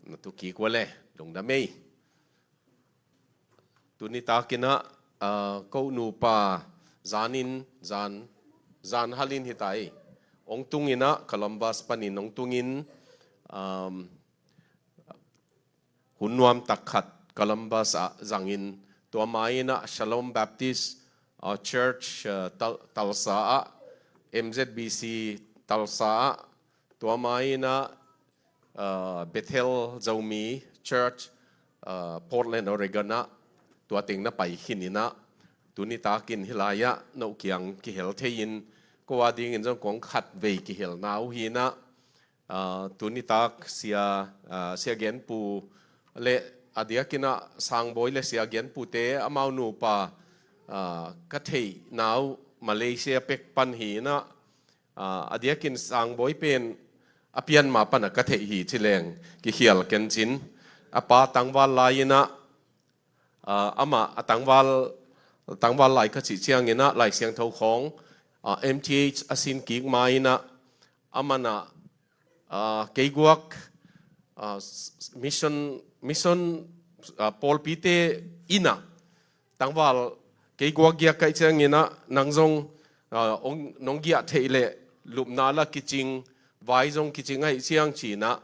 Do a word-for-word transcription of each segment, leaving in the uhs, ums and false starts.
Na tu kik ua le, lungdam ei. Tuni takin ah, ah, ko nupa zanin, zan, zan halin hita ei. Ong tungin ah, Columbus panin ong tungin, um, hun nuam tak khat Columbus ah zangin, tua ma-in ah Shalom Baptist, ah, Church, ah, Tal-, Tulsa ah, M Z B C Tulsa ah, tua ma-in ah, ah, Bethel Zomi Church, ah, Portland, Oregon ah, tua teng na pai khin in ah, tuni takin hih lai-ah no kiang kihel thei-in, ko a dingin zong kong khat vei kihelna uh hi in ah, ah, tuni tak Sia, ah, Sia Genpu le a diakin ah Sangbawi le Sia Genpu te amau nupa, ah, ka theihna uh Malaysia pek pan hi in ah, ah, a diakin Sangbawi pen a pian ma pan ah ka theih hi ci leng kikhial ken cin. A pa tangval lai in ah, ah, amah a tangval, tangval lai ka cih ciangin ah Lai Siangtho khawng, ah, M T H a sin kik ma-in ah, amah in ah, ah, kei guak, ah, s-, s-, mission, mission, ah, pawlpite in ah tangval kei guak giak ka hih ciangin ah, nang zong, ah, ong, nong giah theih leh lupna la kicing, vai zong kicing ahih ciang ci in ah,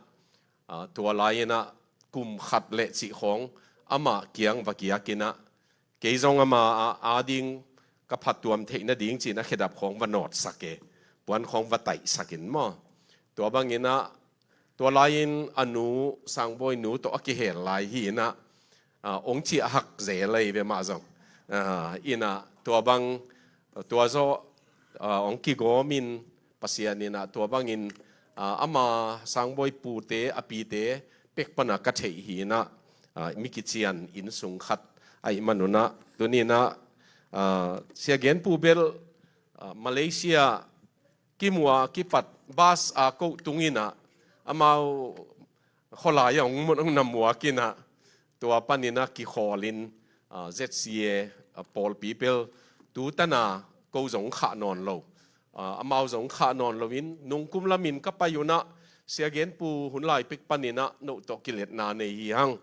ah, tua lai in ah kum khat le cih khawng amah kiang va giak in ah, kei zong amah a, a ding ka phattuam theih nading ci in ah khedap khawng va nawtsak e, puan khawng va taihsak in maw. Tua bangin ah, tua lai-in a nu, Sangbawi nu tawh a kihel lai hi in ah, ah, ong ciah hak zel ei ve mah zong. Ah, in ah, tua bang, tua zawh, ah, ong kigawm in Pasian in ah, tua bangin, ah, ama Sangbawi pute, a pite pek pan ah ka theih hi in ah, ah, mi kician inn sung khat ahih man un ah, tuni in ah, ah, Sia Genpu bel, ah, Malaysia kimu a kipat bus a ko tung in ah, amau khualai ah ong, ong na muak in ah, tua panin ah kikhawl in, ah, Z C A, ah, pawlpi bel tu tan a ko zong khah nawn lo. Ah, amau zong khah nawn lo in, nungkum lamin ka pai un ah, Sia Genpu hun lai pek panin ah no tawh kiletna nei hi hang.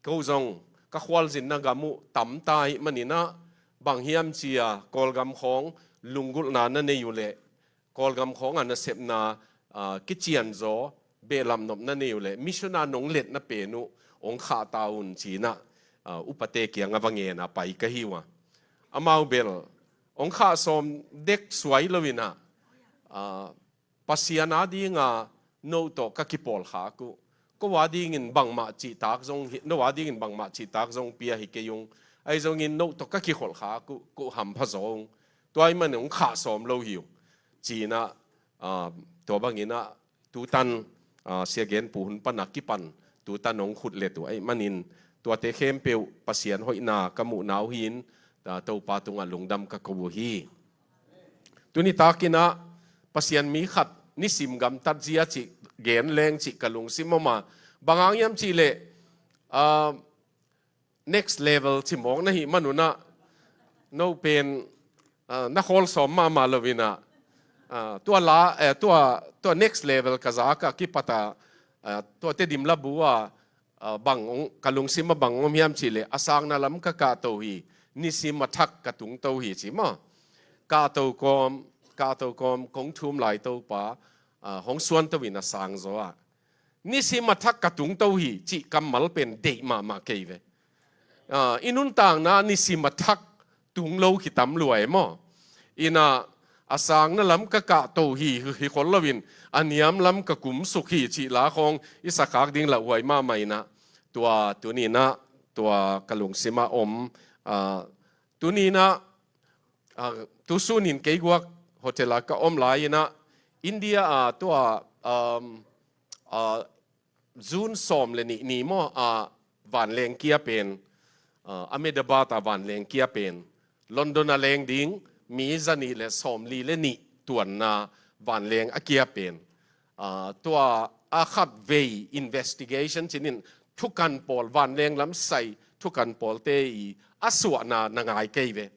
Ko zong ka khualzinna gam uh tam ta ahih manin ah, bang hiam ci a Kawlgam khawng lunggulhna na nei uh leh, Kawlgam khawng a nasepna, ah, kicianzaw, behlap nop na nei uh leh, mission a nong letna pen uh ong khah ta un ci in ah, ah, upate kiang a va ngen a pai ka hi uh a. Amau bel ong khah sawm dek suai lo in ah, ah, Pasian a ding a no tawh ka kipawlkhak uh, ko a dingin bangmah cihtak zong hi, no a dingin bangmah cihtak zong pia hi kei ung. Ahi zongin no tawh ka kikholhkhak uh, ko hampha zaw ung. Tua ahih manin ong khah sawm lo hi uh, ci in ah, ah, tua bangin ah tu tan, ah, Sia Genpu hun pan a kipan tu tan ong khut let uh ahih manin, tuate khempeuh Pasian hoihna ka muhna uh hi in, ah, Topa tungah lungdam ka ko uh hi. Tuni takin ah Pasian mi khat nisim gamtat zia cih gen leng cih ka lungsim om a, bang hang hiam cih leh, ah, next level ci mawk na hih man un ah, no pen, ah, na khawl sawm mahmah lo in ah, ah, tua la, eh, tua, tua next level ka zak a kipat a, ah, tua Tedim labu a, ah, bang ong, ka lungsim ah bang ong om hiam cih leh, a sangna lam ka kahto hi, nisim a thak ka tungto hi ci maw. Kahto kawm, kahto kawm kong thum lai Topa, ah, hong suanto in a sang zaw ah, nisim a thak ka tungto hi cih kammal pen deih mahmah kei ve. Ah, i nuntakna nisim a thak tung lo kitam lua e maw. In ah, a sangna lam ka kahto hi, hi khol lo in, a niam lam ka kumsuk hi cih la khawng i sakhak ding lauhuai mahmah in ah, tua tuni in ah, tua ka lungsim ah om, ah, tuni in ah, ah, tu sun in kei guak hotel ah ka om lai in ah, India ah tua, um, ah, June sawm le nih ni maw, ah, vanleng kia pen, ah, Ahmedabad ah vanleng kia pen, London ah leng ding mi zanih le sawmli le nih tuanna vanleng a kia pen, ah, tua a khatvei investigation ci-in thukan pawl, vanleng lam sai thukan pawlte i a suahna na ngai kei ve.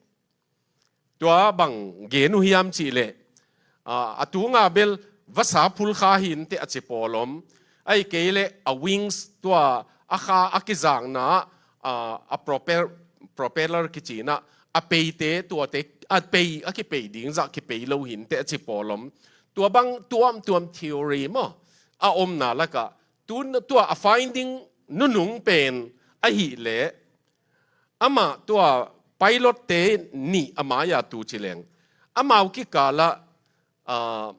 Tua bang gen uh hiam cih leh, ah, a tunga bel vasa phulkha hi inteh a ci pawl om, Ahih kei leh a wings tua a kha a kizakna ah, a propel-, propeller kici in ah a peite tuate a pei, a kipei ding zah kipei lo hi inteh a ci pawl om. Tua bang tuamtuam theory maw a omna lakah tu, tua a finding nunung pen ahih leh amah tua pilotte nih a mai-a tu ci leng amau kikalah, ah,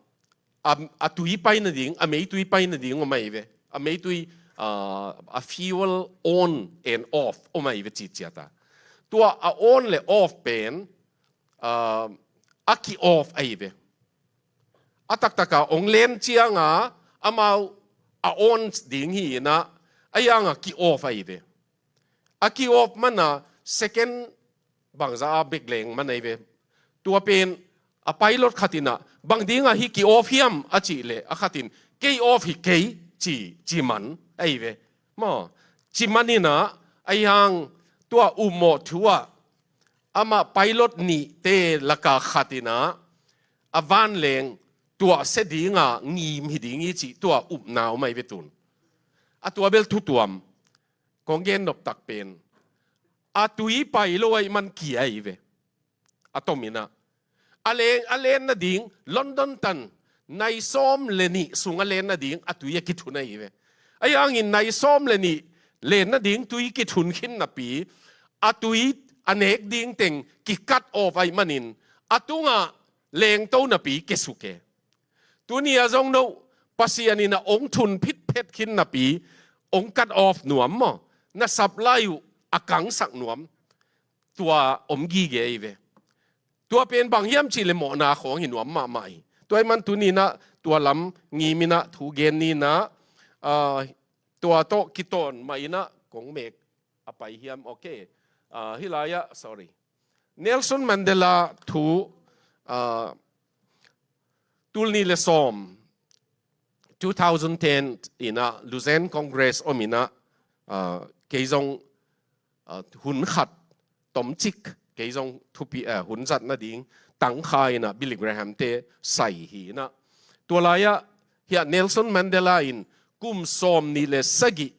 a, a tui pai nading, a meitui pai nading om ahi ve. A meitui, ah, a fuel on and off om ahi ve ciciat a. Tua a on le off pen, ah, a ki-off ahi ve. A taktak a ong len ciang a amau a on ding hi in ah, a hiang a ki-off ahi ve. A ki-off man a second bangzah a bek leng man ahi ve. Tua pen a pilot khat in ah bang ding a hih ki-off hiam a cih leh a khat in kei off hi kei ci, ci man ahi ve. Maw, ci man in ah a hiang tua upmawh thu ah amah pilot nihte laka khat in ah a vanleng tuahsia ding a ngim hi ding hi cih tua upna om ahi ve tun. A tua bel thu tuam. Kong gen nop tak pen a tui pai lo ahih man kia ahi ve. A tom in ah a leng, a len nading London tan nai sawm le nih sung a len nading a tui a kithun ahi ve. A hiang in nai sawm le nih len nading tui kithun khin napi a tui a nek ding teng ki-cut off ahih manin a tungah lengto napi kia suk e. Tuni a zong no Pasian in ah ong thun phitphet khin napi ong cut off nuam maw, na supply uh a kangsak nuam. Tua om gige ahi ve. Tua pen bang hiam cih leh mawhna khawng hi nuam mahmah hi. Tua ahih man tuni in ah tua lam ngim in ah thu gen ni in ah, ah, tua tawh kitawn mah in ah kong mek a pai hiam. Okay. Ah, hih lai ah, sorry. Nelson Mandela thu, ah, tul nih le sawm, two thousand ten in ah Lausanne Congress om in ah, ah, kei zong, ah, hun khat tomcik kei zong thupi, ah, hun zat nading tangkha in ah Billy Graham te sai hi in ah. Tua lai ah hiah Nelson Mandela in kum sawm nih le sagih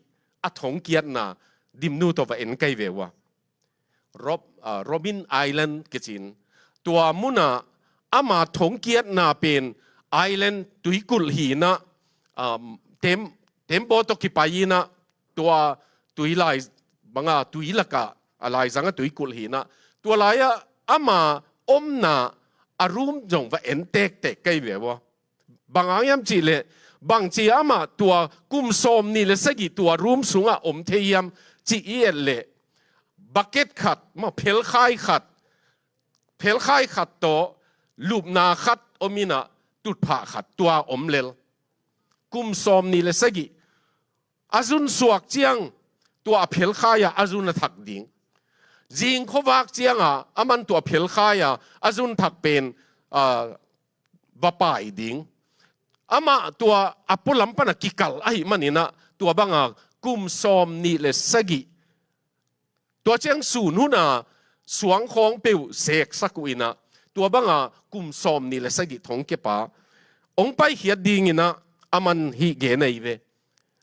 a thongkiatna Dimnu tawh va en kei ve uh a. Rob-, ah, Robben Island kici in. Tua mun ah ama thongkiatna pen island tuikulh hi in ah, um, tem-, tembaw tawh kipai in ah tua tui lai bang a tui lak ah, a laizang a tuikulh hi in ah. Tua lai ah ama omna a room zong va en tektek kei ve uh a. Bang hang hiam cih leh bangci amah tua kum sawm nih le sagih tua room sungah om thei hiam cih i et leh bucket khat maw, phelkhai khat, phelkhai khat tawh lupna khat om in ah tutphah khat tua om lel. Kum sawm nih le sagih a zun suak ciang tua a phelkhai ah a zun a thak ding. Zing khuavak ciang a aman tua phelkhai ah a zun thak pen, ah, va pai ding. Amah tua a pualam pan a kikal ahih man in ah tua bang a kum sawm nih le sagih, tua ciang sun hun a suang khawng peuh seksak uh in ah tua bang a kum sawm nih le sagih thongkia pa ong paikhiat ding in ah aman hih gen ahi ve.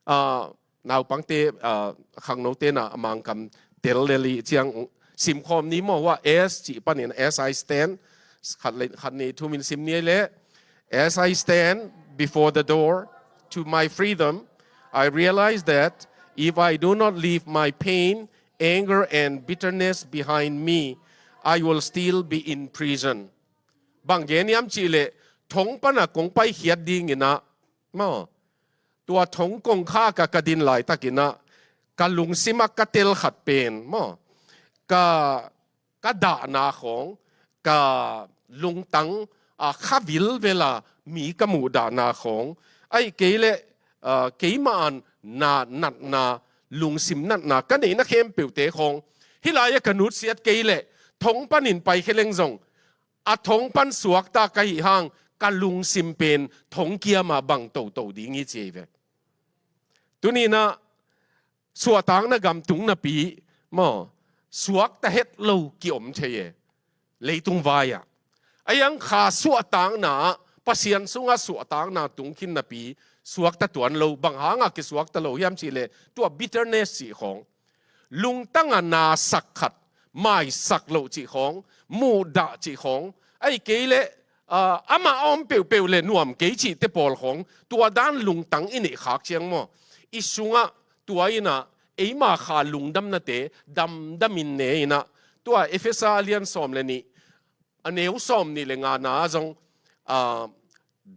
Ah, naupangte, ah, khangnote na a Mangkam tel lel i ciang simkhawm ni maw, hua S cih panin, "As I stand," khat le, khat nih thum in sim ni leh, "As I stand before the door to my freedom, I realize that if I do not leave my pain, anger and bitterness behind me, I will still be in prison." Bang gen hiam cih leh thong pan a kong paikhiat ding in ah maw, tua thong kongkhak ah ka din laitak in ah ka lungsim ah ka tel khat pen maw, ka, ka dahna khawng, ka lungtang, ah, kha vilvel a mi ka muhdahna khawng, ahih kei leh, ah, keimah an na natna, lungsim natna ka neihna khempeuhte khawng hih lai ah ka nutsiat kei leh thong panin paikhia leng zong a thong pan suakta ka hih hang ka lungsim pen thongkia mah bang toto ding hi ci hi ve. Tuni in ah suahtakna gam tung napi maw, suakta het lo kiom thei e, leitung vai ah. A hiang kha suahtakna ah, Pasian sungah suahtakna tung khin napi suakta tuan lo. Bang hangah kisuakta lo hiam cihleh, tua bitterness cih khawng, lungtangah nasak khat, maisak loh cih khawng, muhdah cih khawng, ahih kei leh, ah, amah a om peuhpeuh le nuam kei cihte pawl khawng, tua dan lungtang i neih khak ciang maw, i sungah tua innah eima kha lungdamnate damdamin ne innah, tua Efesa a lian sawm le nih, a neu sawm nih le ngana ah zong, ah,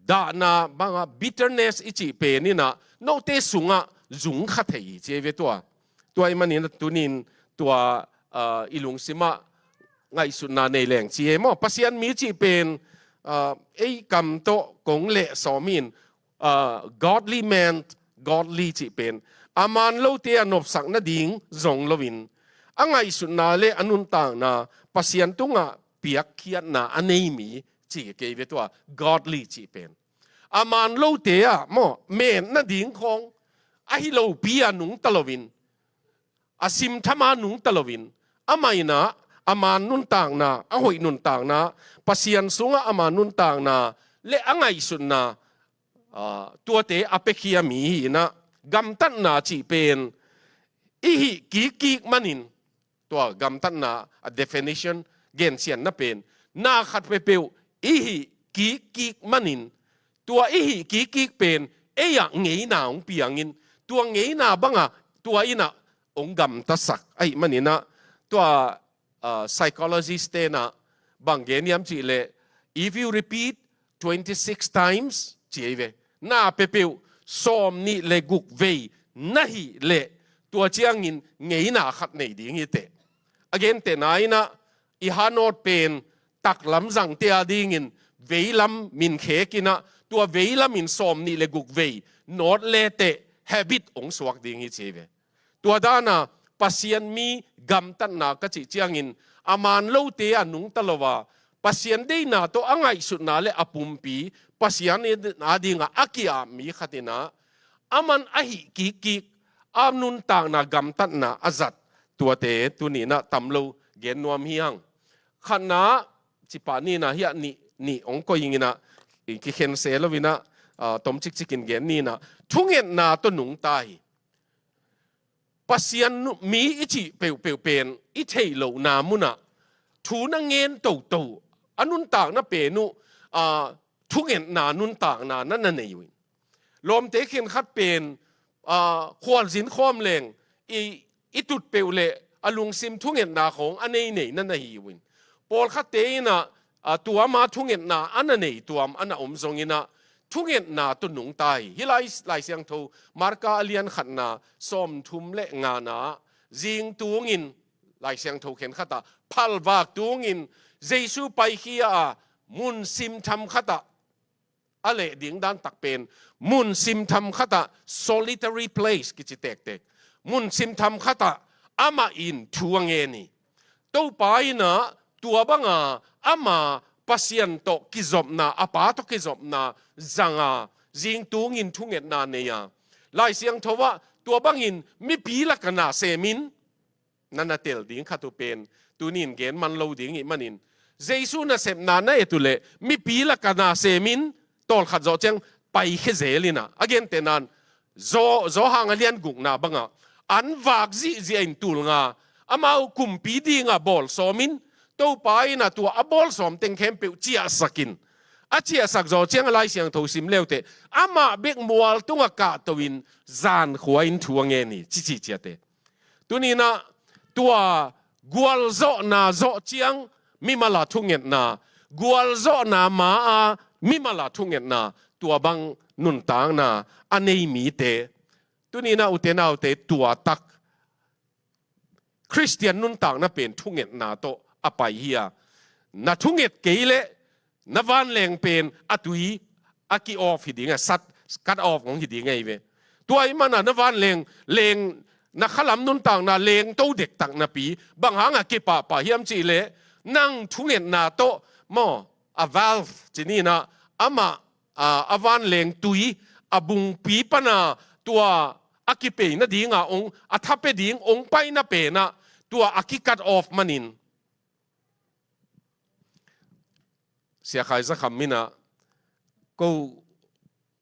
dahna banga bitterness i cih pen innah note sungah zung kha thei hi ci ei ve tua. Tua ahih manin tunin tua, ah, i lungsimah ngaihsutna nei leng ci ei maw. Pasian mi cih pen, ah, ei kam tawh kong leh sawm in, ah, godly man, godly cih pen a man lote a nopsak nading zong loin, a ngaihsutna le a nuntakna Pasian tungah piakkhiatna a nei mi ci kei ve tua, godly cih pen. A man lote ah maw, met nading khawng ahi lopi a nungta loin, a simthama nungta loin, amah innah a man nuntakna, a hoih nuntakna, Pasian sungah a man nuntakna le a ngaihsutna, ah, tuate a piakhia mi hi innah, gamtatna cih pen i hih kikkik manin, tua gamtatna a definition, gensiatna pen, na khat peuhpeuh i hih kikkik manin, tua i hih kikkik pen ei-ah ngeina hong piangin, tua ngeina bangah tua innah hong gamtasak ahih maninah, tua, ah, psychologist tenah bang gen hiam cihleh, if you repeat twenty-six times, ci ei ve, na peuhpeuh sawm nih le guk vei na hih leh, tua ciangin ngeina khat nei ding hi teh. A gentehna innah, i hanawt pen taklam zangte a dingin veilam min khek innah, tua veilamin sawm nih le guk vei nawt leteh habit hong suak ding hi ci ei ve. Tua dana Pasian mi gamtatna ka cih ciangin, a man lote a nungta lo a, Pasian deihna tawh a ngaihsutna le a pumpi Pasian adingah a ki-ap mi khat innah, a man a hih kikkik, a nuntakna gamtatna a zat tuate tuninah tam lo gen nuam hi hang. Khatna, cipah ninah hiah nih, nih hong koih inginah, i kikhen se loinah, ah, tom cikcikin gen ninah, thungetna tawh nungta hi. Pasian nu-, mi i cih peuhpeuh pen i theih lohna munah thu na ngen toto, a nuntakna pen uh, ah, thungetna nuntakna na na nei uh in. Lawmte khenkhat pen, ah, khualzin khawm leng i, i tut peuh le a lungsim thungetna khawng a nei nei na na hi uh in. Pawlkhatte innah, ah, tuama thungetna a na nei tuam a na om zonginah, thungetna tawh nungta hi. Hih Lai, Lai Siangtho Marka a lian khatna sawmthum le ngana, zingtungin Lai Siangtho khenkhatah phalvak tungin Jesu paikhia a, mun simtham khatah a leh ding dan tak pen, mun simtham khatah, solitary place kici tektek, mun simtham khatah amah in thu a ngen hi. Topa innah tua banga ama Pasian tawh kizopna, a Pa tawh kizopna zanga, zingtungin thungetna nei a, Lai Siangtho ah tua bangin mipi lakah na semin, na na tel ding khat uh pen tunin gen man lo ding ih manin, Jesu nasepna na et uh leh mipi lakah na semin, tawlkhat zawh ciang paikhia zel innah, a gentehnan, Zo-, Zohang a lian gukna bangah, an vak zihziah in tul nga, amau kumpi dingah bawl sawmin, Topa innah tua a bawl sawm teng khempeuh ciahsakin, a ciahsak zawh ciang a Lai Siangtho sim leuteh, amah bek mual tungah kahto in zankhua in thu a ngen hi, cici ciate. Tuninah tua gualzawhna zawh ciang mimal a thungetna, gualzawhna ma-a mimal a thungetna, tua bang nuntakna a nei mite, tuninah ute naute, tua tak Khristian nuntakna pen thungetna tawh a pai hi a, na thunget kei leh na vanleng pen a tui a ki-off hi ding a, sat, cut off ngong hi ding ahi ve. Tua ih mana na vanleng, leng, na khalam nuntakna lengto dektak napi, bang hangah kipahpah hiam cihleh, nang thungetna tawh maw, a valve ci ninah, amah, a, a vanleng tui a bungpi pana tua a kipei nadinga ong, a thape ding ong paina penah tua a ki-cut off manin, Sia Khai Za Kham minah, ko,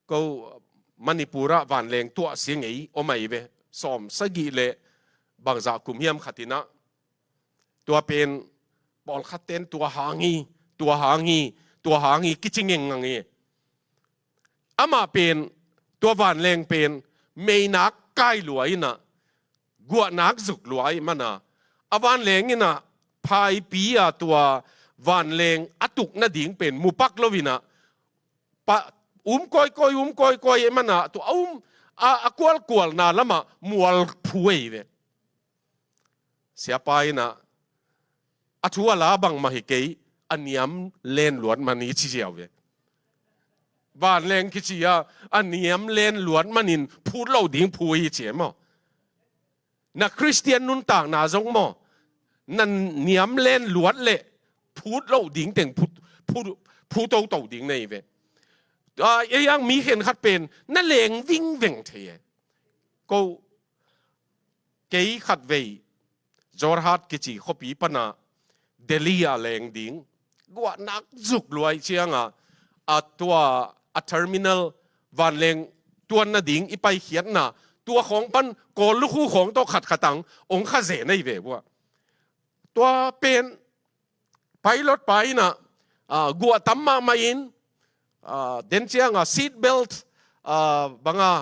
ko Manipur ah vanleng tuahsia ngei om ahi ve. Sawm sagih le bangzah kum hiam khat in ah, tua pen pawlkhat ten tua hang hi, tua hang hi, tua hang hi kici ngengngang hi. Amah pen, tua vanleng pen meinak kai lua in ah, guahnak zuk lua ahih man a, a vanleng in ah phaipi a tua vanleng a tuk nading pen mu pak lo in ah, pa, um kawikawi, um kawikawi ahih man a, tua a um, a, a kualkualna lamah mual phu ahi ve. Siapa in ah, a thu a la bangmah hi kei, a niam len luat man hi ci ziau ve. Vanleng kici a, a niam len luat manin phut loh ding phu hi ci e maw. Na Khristian nuntakna zong maw, na niam len luat leh phut loh ding teng phu, phu, phu toto ding na hi ve. A, ei ang mi khenkhat pen na leng vingveng thei e. Ko, kei khatvei Jorhat kici khuapi pan a Delhi a leng ding, guahnak zuk lua ahih ciang a, a tua a terminal vanleng tuan nading i paikhiatna, tua khawng pan Kawl lukhu khawng tawh khatkhat ang ong kha zen ahi ve uh a. Tua pen pilot pa in ah, ah, guah tam mahmah in, ah, den ciang a seat belt, ah, bang a,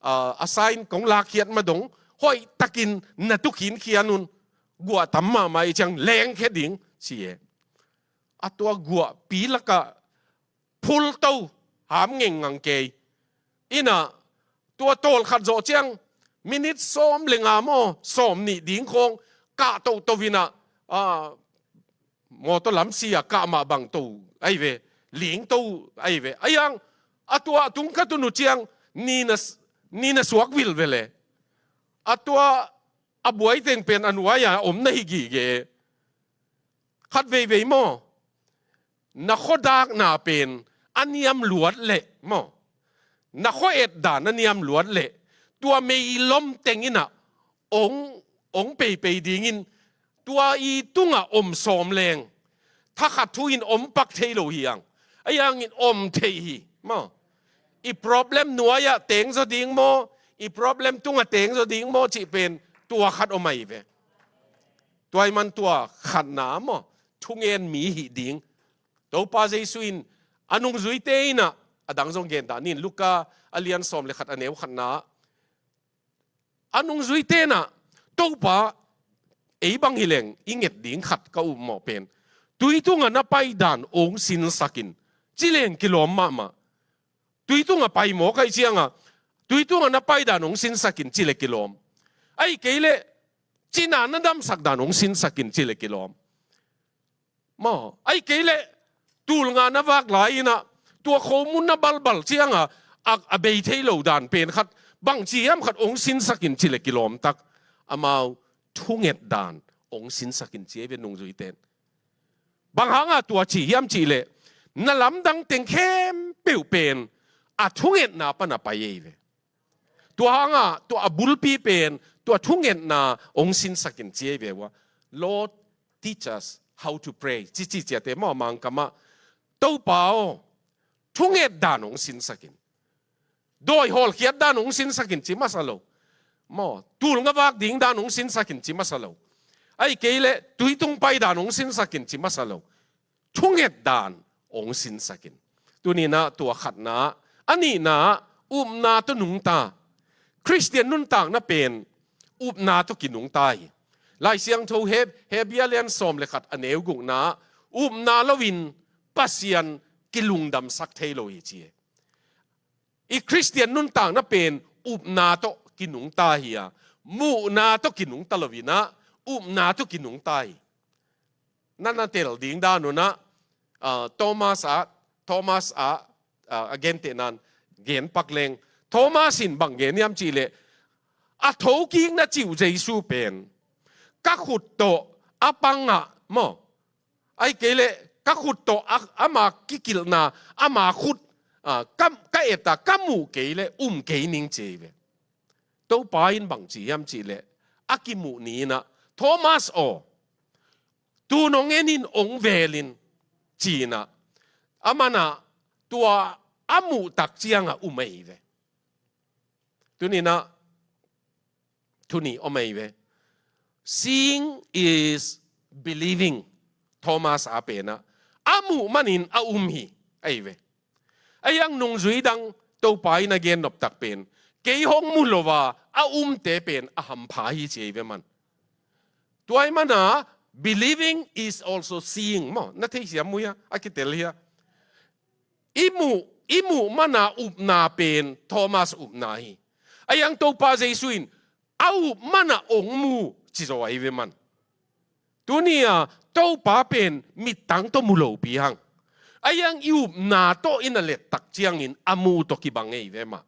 ah, a sign kong lakkhiat ma dong, hoihtakin na tu khinkhian un, guah tam mahmah ahih ciang lengkhia ding ci e. A tua guahpi lakah phulto, ham ngengngang kei. In ah, tua tawlkhat zawh ciang minit sawm le nga maw, sawmnih ding khawng kah toto in ah, ah, mawtaw lam si a kah mah bang to ahi ve, ling to ahi ve. Ahi ang, a tua a tung khat un uh ciang ni na, ni na suak vilvel e. A tua a buai teng pen a nuai a om na hi gige. Khat veivei maw, na khuadakna pen a niam luat leh maw, na khua et dan a niam luat leh, tua meilom teng in ah ong, ong peipei dingin, tua i tungah om sawm leng, thakhat thu in om pak thei lo hi ang. Ahi hangin om thei hi maw. I problem nuai-ah teng zaw ding maw, i problem tungah teng zaw ding maw cih pen tua khat om ahi ve. Tua ahih man tua khatna maw, thungen mi hih ding. Topa Jesu in a nungzuite in ah, a dang zong gen dah ni in, Luka a lian sawm le khat a neu khatna ah, a nungzuite in ah, Topa, ei bang hi leng i nget ding khat ka up mawh pen, tui tungah na pai dan ong sinsak in, ci leng kilawm mahmah. Tui tungah pai mawk ahih ciang a, tui tungah na pai dan ong sinsak in ci leh kilawm. Ahih kei leh cina na damsak dan ong sinsak in ci leh kilawm. Maw, ahih kei leh tulnga na vak lai in ah, tua khomun na balbal ciang a, a, a bei thei lo dan pen khat, bangci hiam khat ong sinsak in ci leh kilawm tak. Amau thunget dan ong sinsak in ci ahi ve nungzuite in. Bang hang a tua ci hiam cih leh, na lamdang teng khempeuh pen a thungetna pan a pai ahi ve. Tua hang a, tua a bulpi pen, tua thungetna ong sinsak in ci ahi ve uh a. Lord, teach us how to pray, ci ci ciate maw, Mangkam ah, Topa aw, thunget dan ong sinsak in. Dawi hawlkhiat dan ong sinsak in ci masa lo. Maw, tulnga vak ding dan ong sinsak in ci masa lo. Ahih kei leh tui tung pai dan ong sinsak in ci masa lo. Thunget dan ong sinsak in. Tuni in ah tua khatna, a nihna, upna tawh nungta. Khristian nuntakna pen upna tawh kinungta hi. Lai Siangtho Heb-, Hebru a lian sawm le khat a neu gukna, upna loin Pasian kilungdamsak thei lo hi ci hi. I Khristian nuntakna pen upna tawh kinungta hi a, muhna tawh kinungta lo in ah, upna tawh kinungta hi. Na na tel ding dan un ah, ah, Thomas ah, Thomas ah, ah, a gentehna in gen pak leng. Thomas in bang gen hiam cih leh, a thokik na cih uh Jesu pen, ka khut tawh a pang ah maw, ahih kei leh ka khut tawh a, ama kikilhna, ama khut, ah, ka, ka et a, ka muh kei leh um kei ning ci ahi ve. Topa in bang ci hiam cih leh, a kimuh ni in ah, Thomas aw, tu nong en in ong vel in, ci in ah, aman ah tua a muh tak ciang a um ahi ve. Tuninah thu nih om ahi ve. Seeing is believing. Thomas a penah a muh manin a um hi ahi ve. Ahi hang nungzui dang Topa in a gen noptak pen, kei hong mu lo a a umte pen a hampha hi ci ahi ve man. Tua ahih mana believing is also seeing maw. Na theisiam uh hia? A kitel hia? I muh, i muh mana upna pen Thomas upna hi. Ahi hang Topa Jesu in a up mana ong mu ci zaw ahi ve man. Tuni a Topa pen mittang tawh mu lopi hang. Ahi hang i upna tawh i na lettak ciangin a mu tawh kibang ahi ve mah.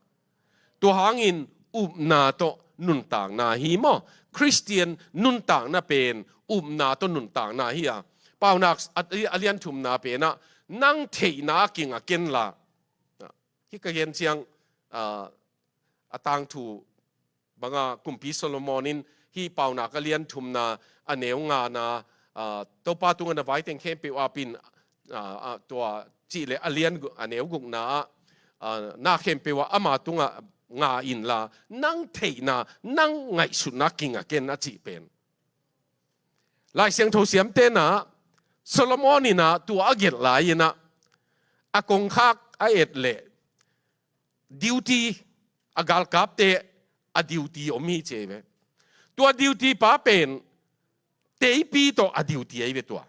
Tua hangin upna tawh nuntakna hi maw. Khristian nuntakna pen upna tawh nuntakna hi a. Paunak a, a lian thumna penah nang theihna a kinga ken la. Hih ka gen ciang, ah, a tangthu banga Kumpi Solomon in hih Paunak a lian thumna a neu ngana, ah, Topa tungah na vaiteng khempeuh apin, ah, ah, tua cih leh a lian gu-, a neu gukna ah, ah, na khempeuh ah ama tungah nga inla, nang theihna, nang ngaihsutna kinga ken a cih pen. Lai Siangtho siamte inah Solomon inah tua a gelh lai inah a kongkhak a et leh duty, a galkapte a duty om hi ci ahi ve. Tua duty pa pen teipi tawh a duty ahi ve tua.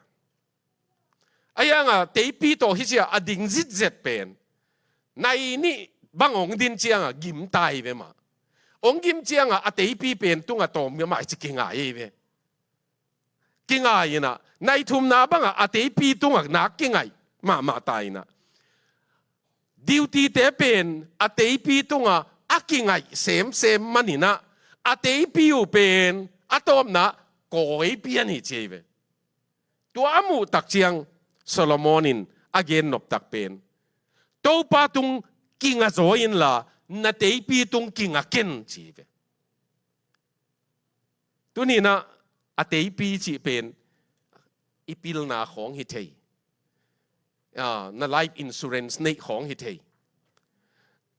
Ahi hanga teipi tawh hi cia a ding zitzet pen nai nih bang ong din cianga gim ta ahi ve mah. Ong gim cianga a teipi pen tunga tawm mah ci kingai ahi ve. Kingai inah nai thumna banga a teipi tunga nak kingai mahmah ta inah. Duty te pen a teipi tunga a kingaih semsem maninah a teipi uh pen a tawpna kawi pian hi ci ahi ve. Tua a muhtak ciang Solomon in a gen noptak pen Topa tung kinga zaw inla na teipi tung kinga ken ci ahi ve. Tuninah a teipi cih pen i pilna khawng hi thei. Ah, na life insurance neih khawng hi thei.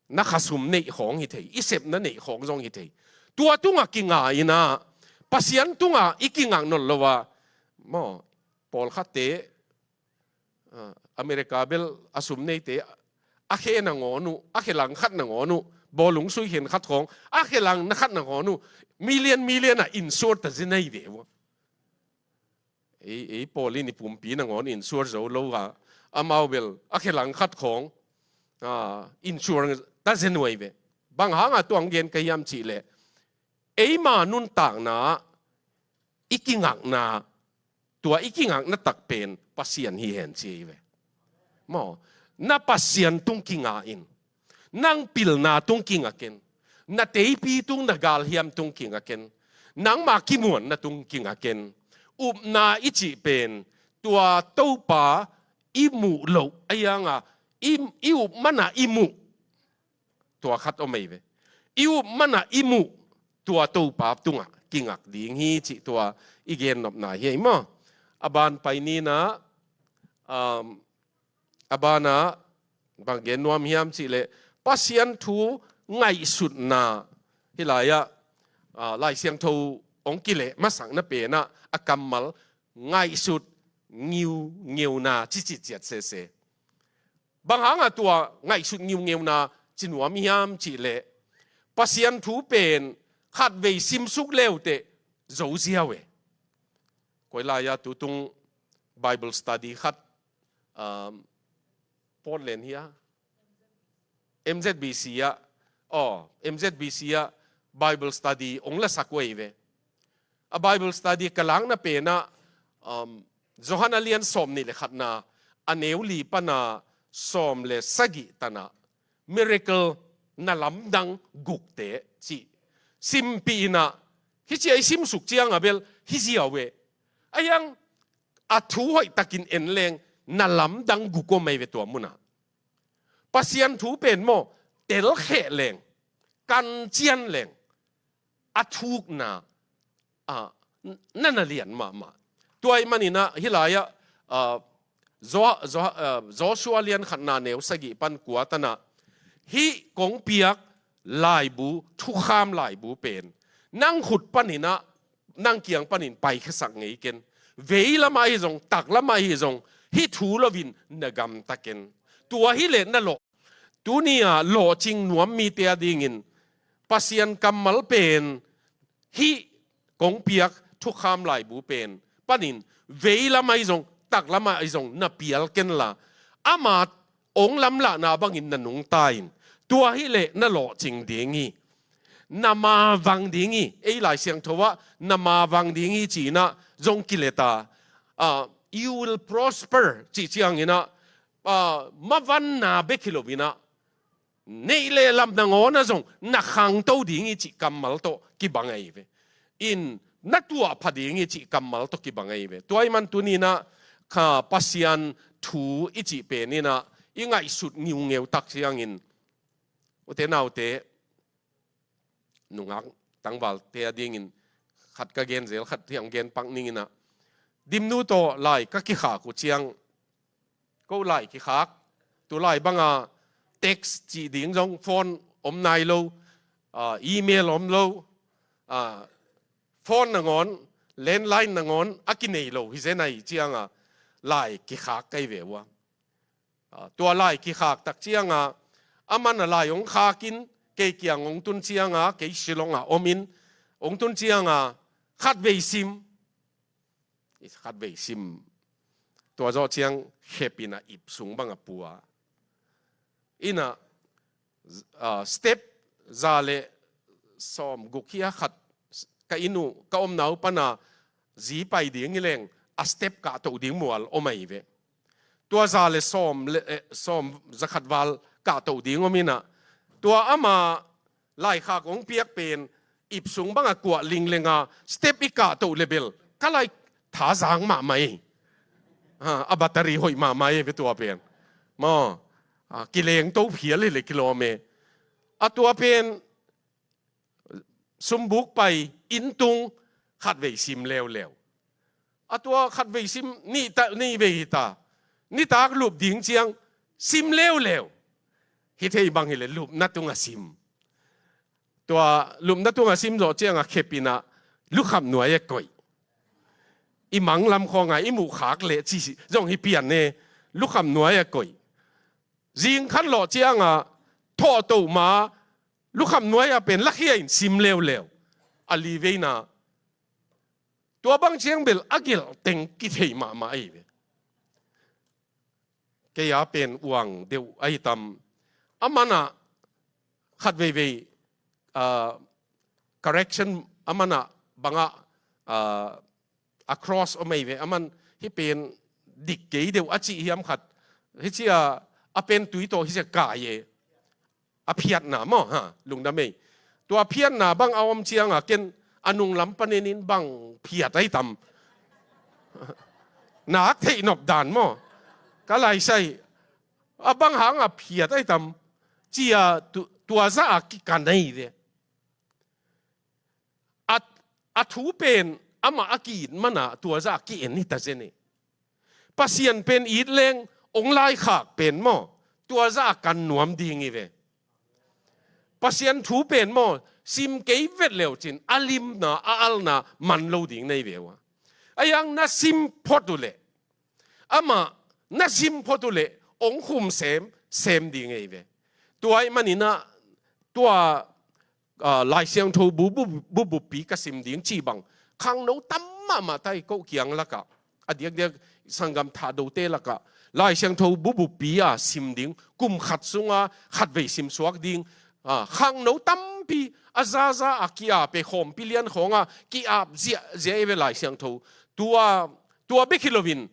Na khasum neih khawng hi thei. I sepna neih khawng zong hi thei. Tua tungah kinga inah Pasian tungah i kingak nawn lo a maw, pawlkhatte, ah, America bel a sum neite a khe nangawn uh, a khe lang khat nangawn uh, bawlung sui khen khat khawng a khe lang na khat nangawn uh, million million a insure ta zi nei ve uh. Ei, ei pawl in i pumpi nangawn insure zo lo a, amau bel a khe lang khat khawng, ah, insure ta zi nuai ve. Bang hanga tuang gen ka hiam cih leh eima nuntakna i kingakna, tua i kingakna tak pen Pasian hi hen ci ahi ve. Maw, na Pasian tung kinga in, nang pilna tung kinga ken, na teipi tung na galhiam tung kinga ken, nangma kimuanna tung kinga ken. Upna i cih pen tua Topa i muh loh ahi hanga i, i up mana i muh tua khat om ahi ve. I up mana i muh tua Topa tungah kingak ding hi cih tua i gennopna hi ahi maw. A ban pai ninah, um, a banah bang gen nuam hiam cih leh Pasian thu ngaihsutna hi lai-ah, ah, Lai Siangtho hong kileh masakna penah a kammal ngaihsut ngiungeuna cicit ciat sese. Bang hanga tua ngaihsut ngiungeuna ci nuam hiam cih leh Pasian thu pen khatvei simsuk leuteh zo ziau e. Koi lai-a tutung Bible study khat, um, Portland hi a, M Z B C ah, aw, M Z B C ah Bible study ong lasak uh ahi ve. A Bible study ka lakna penah, um, Johan a lian sawm nih le khatna a neu li pana sawm le sagih tanah miracle na lamdang gukte cih simpih inah, hih cia i simsuk cianga bel hi ziau e. Ahi hang a thu hoihtakin en leng na lamdang guk om ahi ve tua munah. Pasian thu pen maw, telkheh leng, kancian leng, a thukna, ah, na na lian mahmah. Tua ahih maninah hih lai-ah, ah, Jo-, Jo-, ah, Joshua lian khatna neu sagih pan kua tanah hih kong piak laibu, thukham laibu pen nang khut paninah, nang kiang panin paikhiasak ngei ken. Vei lamah ahi zong, tak lamah ahi zong, hih thu loin na gamta ken. Tua hileh na lawh. Tuni-a lawhcing nuam mite a dingin Pasian kammal pen hih kong piak thukham laibu pen panin vei lamah ahi zong, tak lamah ahi zong na pial kenla, ama ong lamlahna bangin na nungta in. Tua hileh na lawhcing ding hi. Na mavang ding hi. Ei Lai Siangtho ah na mavang ding hi ci-inah zong kileta. Ah, "You will prosper," cih cianginah, ah, mavanna bek hi loinah, neih le lam nangawnah zong na khangto ding hi cih kammal tawh kibang ahi ve. In na tuahpha ding hi cih kammal tawh kibang ahi ve. Tua ahih man tuninah kha Pasian thu i cih peninah i ngaihsut ngiungeu tak ciangin, ute naute, nungak tangvalte a dingin khat ka gen zel, khat hiang gen pak ninginah, Dimnu tawh lai ka kikhak uh ciang, ko lai kikhak, tu lai banga text cih ding zong phone om nai lo, ah, email om lo, ah, phone nangawn, landline nangawn a kinei lo hi zen ahi cianga lai kikhak kai ve uh a. Ah, tua lai kikhak tak cianga, aman a lai hong khakin, kei kiang hong tun cianga, kei Shillong ah omin, hong tun cianga, khatvei sim. Khatvei sim. Tua zawh ciang khepinah ip sung banga pua. Innah, ah, step za le sawm guk hi a, khat ka inn uh, ka omna uh pana zi pai ding hi leng, a step kahtoh ding mual om ahi ve. Tua za le sawm le, eh, sawm za khat val kahtoh ding om innah, tua ama laikhak hong piak pen ip sung banga kuah linglenga step i kahtoh le bel ka lai thazang mahmah hi. Ha, a battery hoih mahmah hi ve tua pen. Maw, ah, kilengto phial hi le kilawm e. A tua pen sumbuk pai, inn tung, khatvei sim leuleu. A tua khatvei sim, nih ta, nih vei hi ta. Nitak lup ding ciang sim leuleu. Hi thei bang hileh lupna tunga sim. Tua lupna tunga sim zawh cianga khepinah lukham nuai a koih. I mang lam khawnga i muh khak leh ci zong hi pian e, lukham nuai a koih. Zing khan lawh cianga thawhtoh ma lukham nuai-a pen lakhia in sim leuleu. A li veina. Tua bang ciang bel a gelh teng kithei mahmah ahi ve. Kei a pen uang deuh ahi tam. A manah khat veivei, ah, correction a manah bangah, ah, a cross om ahi ve. A man hih pen dik kei deuh a cih hiam khat. Hih cia a pen tui tawh hih cia kai e. A phiatna maw, ha, lungdam ei. Tua phiatna bang a om cianga ken a nunglam panenin bang phiat ahi tam. Nak theih nop dan maw. Ka laisai. A bang hanga phiat ahi tam. Cia tu-, tua zah a kikan ahi ve. A, a thu pen amah a ki-it mana tua zah a ki-en hi ta zen e. Pasian pen it leng ong laikhak pen maw, tua zah a kan nuam ding hi ve. Pasian thu pen maw, sim kei vet leucin a limna, a alna man lo ding nei ve uh a. A yang na sim phot uh leh, amah na sim phot uh leh ong khum sem, sem ding ei ve. Tua ahih maninah tua, ah, Lai Siangtho bu, bu, bu, buppi ka sim ding cih bang khangno tam mahmah tai ko kiang lakah. A diakdiak sanggam Thahdote lakah Lai Siangtho bu buppi a sim ding, kum khat sunga khatvei sim suak ding, ah, khangno tampi a zaza a ki-ap e, khawmpi lian khawnga ki-ap ziahziah ei ve Lai Siangtho. Tua, tua bek hi loin,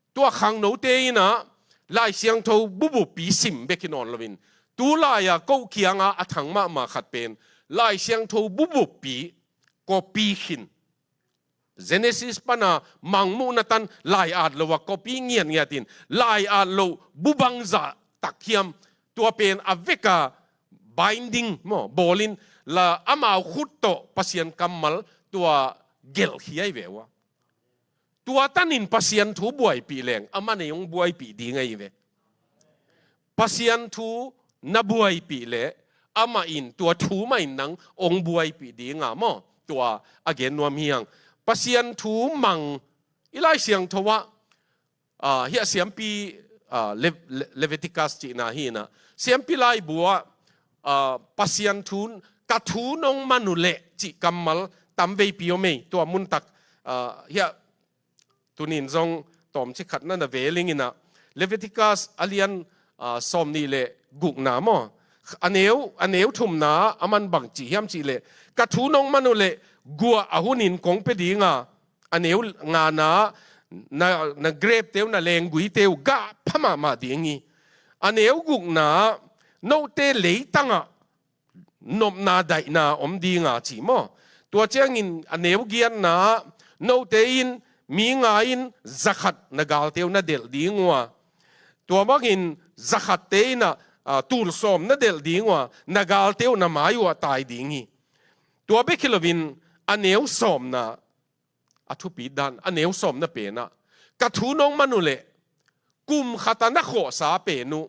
tua khangnote innah Lai Siangtho bu buppi sim bek hi nawn loin, tu lai-a ko kianga a thang mahmah khat pen Lai Siangtho bu buppi copy khin. Genesis pana Mangmuhna tan lai-at lo a copy ngiatngiatin lai-at lo bu bangzah tak hiam, tua pen a veka binding maw, bawlin la amau khut tawh Pasian kammal tua gelh khia hi ve uh a. Tua tanin Pasian thu buaipih leng a man ei hong buaipih ding ahi ve. Pasian thu na buaipih leh amah in tua thu mah in nang ong buaipih dinga maw, tua a gen nuam hi hang. Pasian thu mang i Lai Siangtho ah, ah, hiah siampi, ah, Le-, Le-, Leviticus cihna hi inah, siampi laibu ah, ah, Pasian thu, ka thu nong man uh leh cih kammal tam veipi om ei, tua muntak, ah, hiah tunin zong tawmcik khat na na ve ling inah, Leviticus a lian, ah, sawm nih le gukna maw, a neu, a neu thumna a man bang ci hiam cih leh, ka thu nong man uh leh guah a hunin kong pia dinga, a neu ngana, na, na grepte uh, na lengguite uh gah pha mahmah ding hi. A neu gukna, note leitangah nopna daihna om dinga ci maw. Tua ciangin a neu giatna, note in mi nga in zakhat na galte uh na delh ding uh a, tua bangin zakhatte in ah, ah, tul sawm na delh ding uh a, na galte uh na mai uh ah tai ding hi. Tua bek hi loin a neu sawmna, a thupi dan, a neu sawmna pen ah, ka thu nong man uh leh kum khat a na khawhsa pen uh,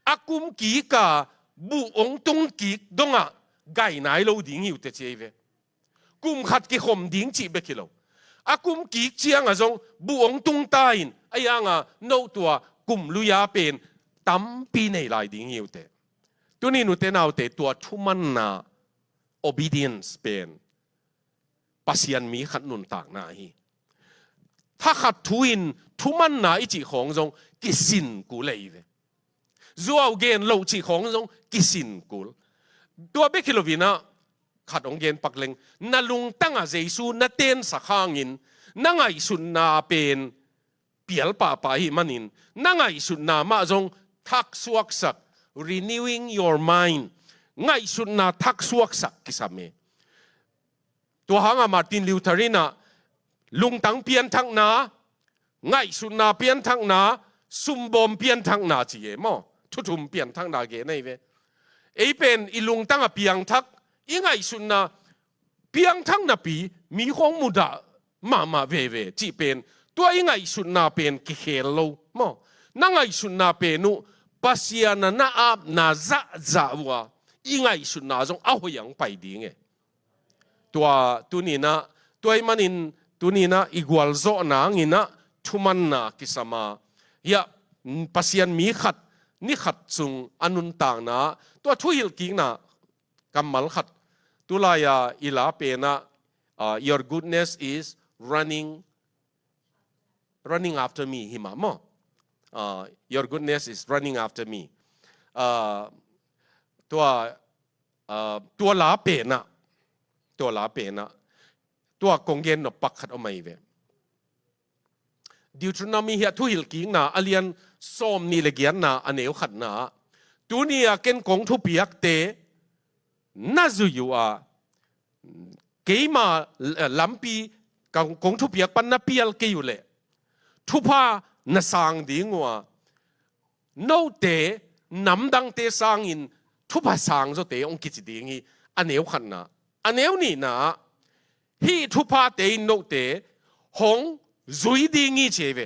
a kum kik a buh ong tung kik dongah gai nai lo ding hi uh teh ci ei ve. Kum khat kikhom ding cih bek hi lo, a kum kik ciangah zong buh ong tung ta in, a ianga no tua kum lui-a pen tampi nei lai ding hi uh teh. Tuni nute naute, tua thumanna, obedience pen Pasian mi khat nuntakna hi. Thakhat thu in thumanna i cih khawng zong kisin kul ei ve. Zuau gen loh cih khawng zong kisin kul. Tua bek hi loin ah, khat ong gen pak leng, na lungtangah Jesu na tensak hangin na ngaihsutna pen pial pahpah ahih manin, na ngaihsutna mah zong thaksuaksak, renewing your mind, ngaihsutna thaksuaksak kisam e. Tua hangah Martin Luther in ah, lungtang pianthakna, ngaihsutna pianthakna, sumbawm pianthakna ci e maw. Thu thum pianthakna gen ahi ve. Ei pen i lungtang a piangthak, i ngaihsutna piangthak napi mi khawng mudah mahmah veve cih pen, tua i ngaihsutna pen kikhel lo maw. Na ngaihsutna pen uh Pasian a na apna zahzah uh a, i ngaihsutna zong a hoih ang pai ding e. Tua tuninah, tua ahih manin tuninah i gualzawhna hanginah thumanna kisam a, hiah Pasian mi khat, ni khat sung a nuntakna, tua thuhilhkikna kammal khat, tulai-a i la penah, ah, "Your goodness is running, running after me," hi mah maw. Ah, "Your goodness is running after me." Ah, tua, ah, tua la penah, tua la penah, tua kong gen nop pak khat om ahi ve. Deuteronomy hiah thuhilhkikna a lian sawmnih le giatna a neu khatna ah, "Tuni-a ken kong thupiakte na zui uh a, keima, eh, lampi kong, kong thupiak pan na pial kei uh leh thupha na sang ding uh a, note namdangte sangin thupha sang zawte hong kici ding hi," a neu khatna. A neu nihna ah, "Hih thuphate in note hong zui ding hi," ci hi ve.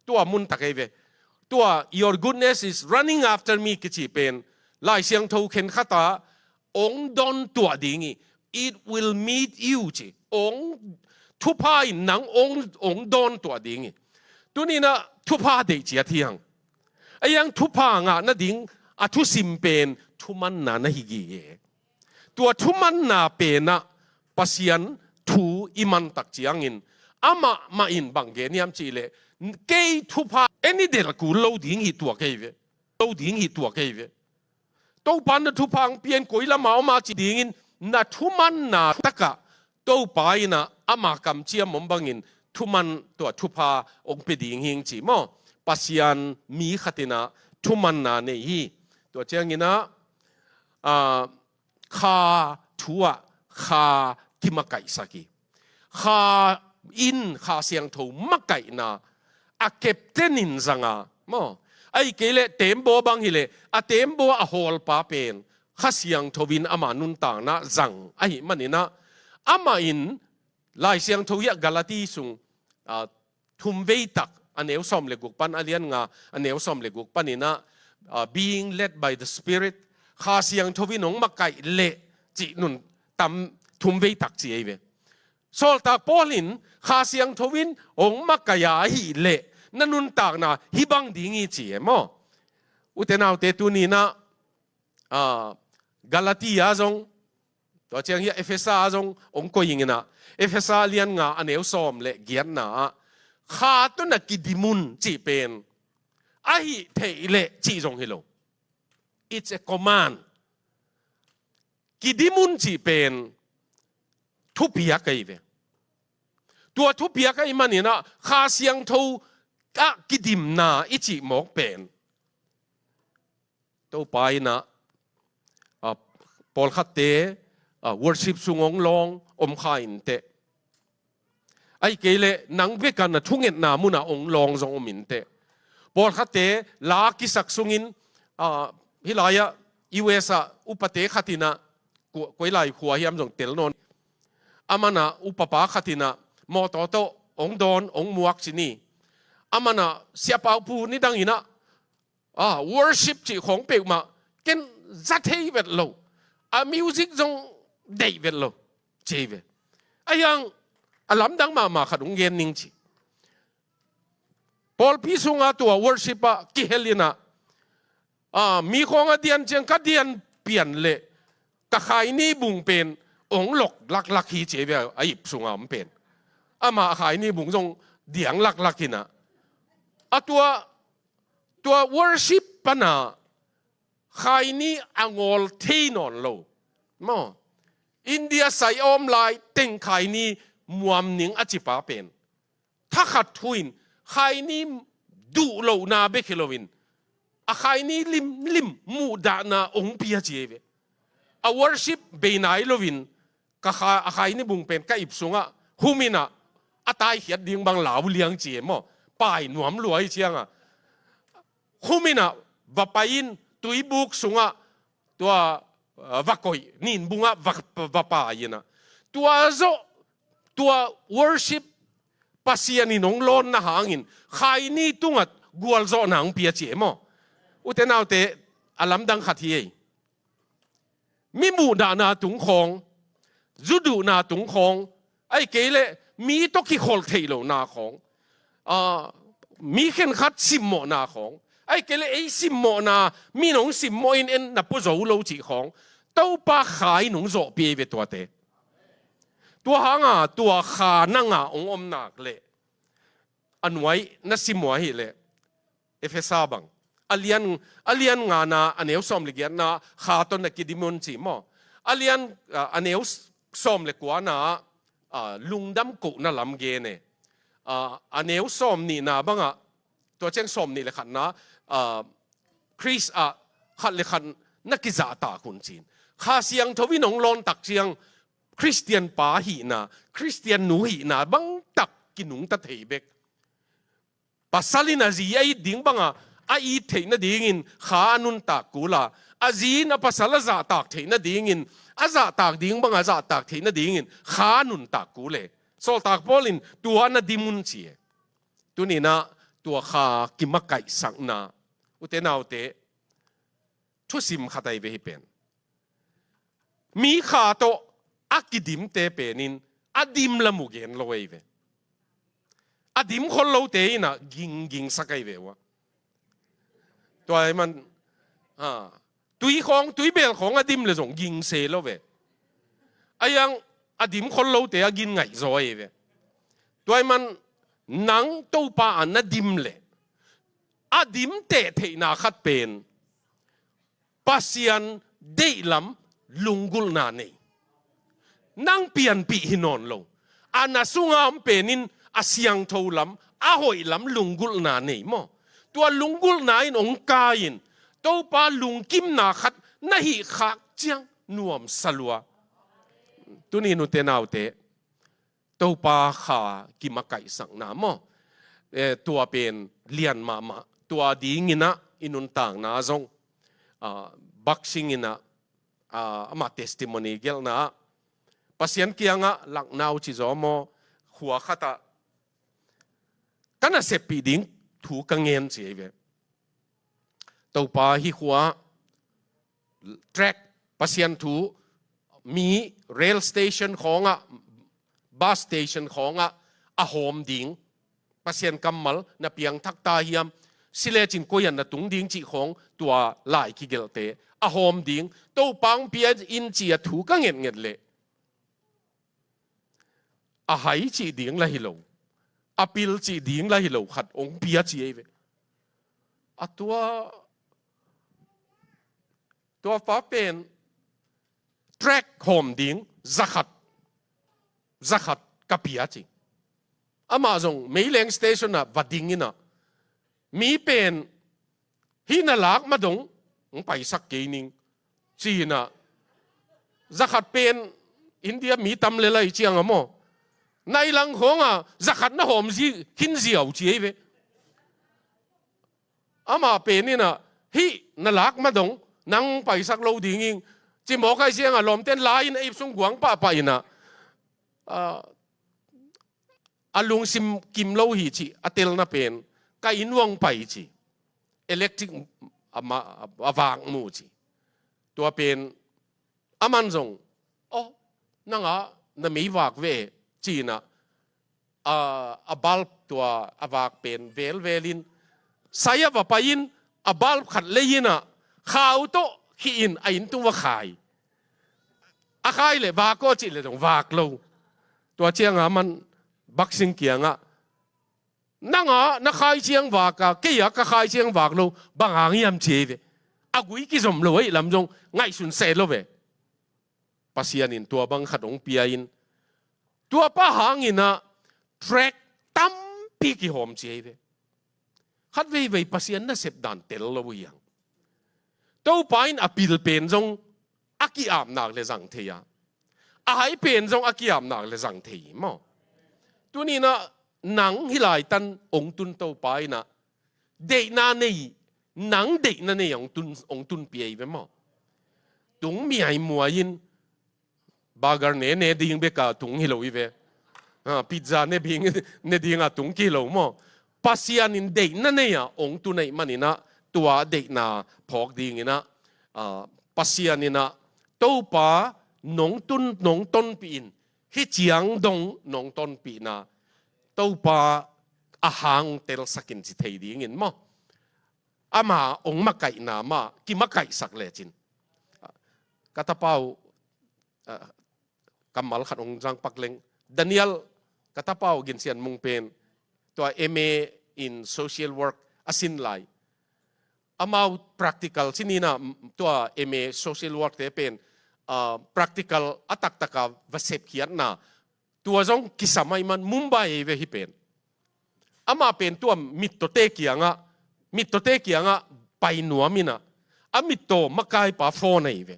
Tua muntak hi ve. Tua, "Your goodness is running after me," kici pen Lai Siangtho khenkhat ah, "Hong dawntuah ding hi." "It will meet you," ci. Hong, thupha in nang hong, hong dawntuah ding hi. Tuninah thupha deih ciat hi hang. Ahi hang thupha ngah nading a thusim pen thumanna na hi gige. Tua thumanna penah Pasian thu i mantak ciangin, amah mah in bang gen hiam cihleh, "Kei thupha en i delh kul lo ding hi," tua kei ve. Lo ding hi, tua kei ve. "Topa na thupha hong pia in, koi lamah om a," ci dingin na thumanna takah Topa innah ama kamciam om bangin thuman, tua thupha hong pia ding hing ci maw. Pasian mi khat innah thumanna nei hi. Tua cianginah, ah, Kha thu ah Kha kimakaihsak hi. Kha in Kha Siangtho makaihna a captain in zang a maw. Ahih kei leh tembaw bang hileh a tembaw a hawlpa pen Kha Siangtho in ama nuntakna zang ahih maninah, amah in Lai Siangtho hiah Galati sung, ah, thumveitak, a neu sawm le guk pan a lian nga, a neu sawm le guk paninah, ah, "Being led by the Spirit, Kha Siangtho in hong makaih leh cih nun tam thum vei tak ci ei ve. Sawltak Paul in Kha Siangtho in hong makaih a ahih leh na nuntakna hih bang ding hi ci e maw? Ute naute, tuni-in ah, ah, Galatia zong, tua ciang hi a Efesa zong hong koih ing in ah, Efesa lian nga a neu sawm le giatna ah, kha tawh na kidim un cih pen, ahih theih leh cih zong hi lo. It's a command. Kidim un cih pen thupiak ahi ve. Tua thupiak ahih manin ah Kha Siangtho ah kidimna i cih mawk pen, Topa in ah, ah, pawlkhatte, ah, worship sung hong lawng om kha inteh. Ahih kei leh nang bek a na thungetna munah hong lawng zong om inteh. Pawlkhatte la kisak sungin, ah, hih lai-ah U S ah upate khat in ah, kua-, koi lai khua hiam zong tel nawn. Aman ah upapa khat in ah mawtaw tawh hong dawn, hong muak ci ni. Aman ah siapa upa nidang in ah, ah, worship cih khawng peuhmah ken za thei vet lo, a music zong deih vet lo ci ei ve. Ahi hang a lamdang mahmah khat hong gen ning ci. Pawlpi sungah tua worship ah kihel in ah, ah, mi khawng a dian ciang ka dian pian leh ka khaini bung pen hong lok laklak hi ci ei ve, a ip sungah om pen. Amah a khaini bung zong diang laklak in ah, a tua, tua worship pan ah khaini a ngawl thei nawn lo maw? India sai a om lai teng khaini muam ning a cipa pen, thakhat thu in khaini duh lohna bek hi loin, a khaini limlim muhdahna hong pia ci ei ve. A worship bei nai loin, ka kha-, a khaini bung pen ka ip sungah hum in ah, a taikhiat ding bang lau liang ci ei maw? Pai nuam lua hi ciang ah, hum in ah, va pai in, tuibuk sungah tua, ah, va koih, ninbungah va, va pai in ah, tua zawh, tua worship Pasian in hong lawnna hangin khaini tungah gualzawhna hong pia ci ei maw? Ute naute, a lamdang khat hi ei. Mi muhdahna tung khawng, zu duhna tung khawng, ahih kei leh mi tawh kikholh theih lohna khawng, ah, mi khenkhat simmawhna khawng, ahih kei leh ei simmawhna, mi in hong simmawh in en na pua zo lo cih khawng, Topa Kha in hong zawhpih ei ve tuate. Tua hang a tua Kha nang a hong om nak leh, a nuai na sim uh ahih leh, Efesa bang, a lian, a lian ngana a neu sawm le giatna, kha tawh na kidim un ci maw? A lian, ah, a neu sawm le kuana, ah, lungdam kohna lam gen e. Ah, a neu sawm nihna bangah, tua ciang sawm nih le khatna, ah, Khrist ah khat le khat na kizahtak un ci-in. Kha Siangtho in hong lawn tak ciang Khristian pa hihna, Khristian nu hihna bang tak kinungta thei bek. Pasal in a zi a it ding banga a it theih nadingin Kha a nuntak kul a, a zi in a pasal a zahtak theih nadingin, a zahtak ding banga a zahtak theih nadingin Kha a nuntak kul e. Sawltak Paul in tua na dim un ci e. Tuni-in ah tua Kha kimakaihsakna, ute naute, thusim khat ahi ve hih pen. Mi Kha tawh a kidimte pen in a dim lam uh gen lo ahi ve. A dim khol lote in ah ginggingsak ahi ve uh a. Tua ahih man, ha, tui khawng, tuibel khawng a dim leh zong ging se lo ve. Ahi hang a dim khol lote a gin ngaih zaw ahi ve. Tua ahih man nang Topa ah na dim leh, a dim teh theihna khat pen Pasian deihlam lunggulhna nei. Nang pianpih hi nawn lo. A na sunga om pen in a siangtho lam, a hoih lam lunggulhna nei maw? Tua lunggulhna in hong kai-in Topa lungkimna khat na hih khak ciang nuamsa lua. Tuni-in ute naute, Topa Kha kimakaihsakna maw? Eh, tua pen lian mahmah. Tua dingin ah i nuntakna zong, ah, Baksing in ah, ah, amah testimony gelhna ah, Pasian kiangah Lucknow ci zaw maw, khua khat ah ka na seppih ding thu ka ngen ci ahi ve. Topa, hih khua tract, Pasian thu, mi rail station khawngah, bus station khawngah a hawm ding, Pasian kammal na piangthak ta hiam, si lecin koi ah na tung ding cih khawng tua lai kigelhte a hawm ding, Topa hong pia in ci-a thu ka ngetnget leh a hai cih ding lah hi lo, a pil cih ding lah hi lo khat hong pia ci ei ve. A tua, tua pa pen tract hawm ding zakhat, zakhat ka pia ci. Amah zong meileng station ah va ding in ah, mi pen hih na lak ma dong hong paisak kei ning ci-in ah, zakhat pen India mi tam lel lai ciang a maw, nai lang khawng ah zakhat na hawm zi khin ziau ci ei ve. Amah pen in ah, hih na lak ma dong nang paisak lo ding ing ci mawk ai ciang a, lawmten la in a ip sung guang pahpah in ah, a, a lungsim kim lo hi cih a telna pen ka inn uah hong pai ci. Electric a ma-, a vak mu ci. Tua pen aman zong, "Oh, nang ah na mei vak ve," ci-in ah, a, a bulb tua a vak pen velvel in, sai ah va pai in, a bulb khat lei in ah, khau tawh khih in a inn tung va khai. A khai leh vak aw cih leh zong vak lo. Tua ciang a aman Baksing kiangah, "Nang ah na khai ciang vak a, kei ah ka khai ciang vak lo, bang hang hiam?" ci ei ve. A gui kizom lo ahih lam zong ngaihsun seh lo ve. Pasian in tua bang khat hong pia in, tua pa hang in ah tract tampi kihawm ci ei ve. Khat veivei Pasian nasep dan tel lo hi hang. Topa in a pil pen zong a ki-ap nak leh zang thei a, a hai pen zong a ki-ap nak leh zang thei hi maw. Tuni in ah nang hih laitan hong tun Topa in ah deihna nei, nang deihna nei hong tun, hong tunpih ei ve maw. Tung miaimuai in, burger ne ne ding bek a tung hi lo hi ve. Ah, pizza ne ding, ne ding a tung ki hi lo maw. Pasian in deihna nei a hong tun ahih manin ah, tua deihna phawk dingin ah, ah, Pasian in ah, Topa nong tun, nong tonpih in, hih ciang dong nong tonpihna, Topa a hang telsak in ci thei dingin maw. Ama hong makaihna mah kimakaihsak lecin. Ka tapa uh, ah, kammal khat hong zang pak leng. Daniel, ka tapa uh Gin Sian Mung pen, tua M A in social work a sin lai. Amau practical, ci ni in ah, tua M A social work te pen, ah, practical a taktak a va sepkhiatna, tua zong kisam ahih man Mumbai ei ve hih pen. Amah pen tua mittawte kiangah, mittawte kiangah pai nuam in ah, a mittaw makaipa phone ei ve.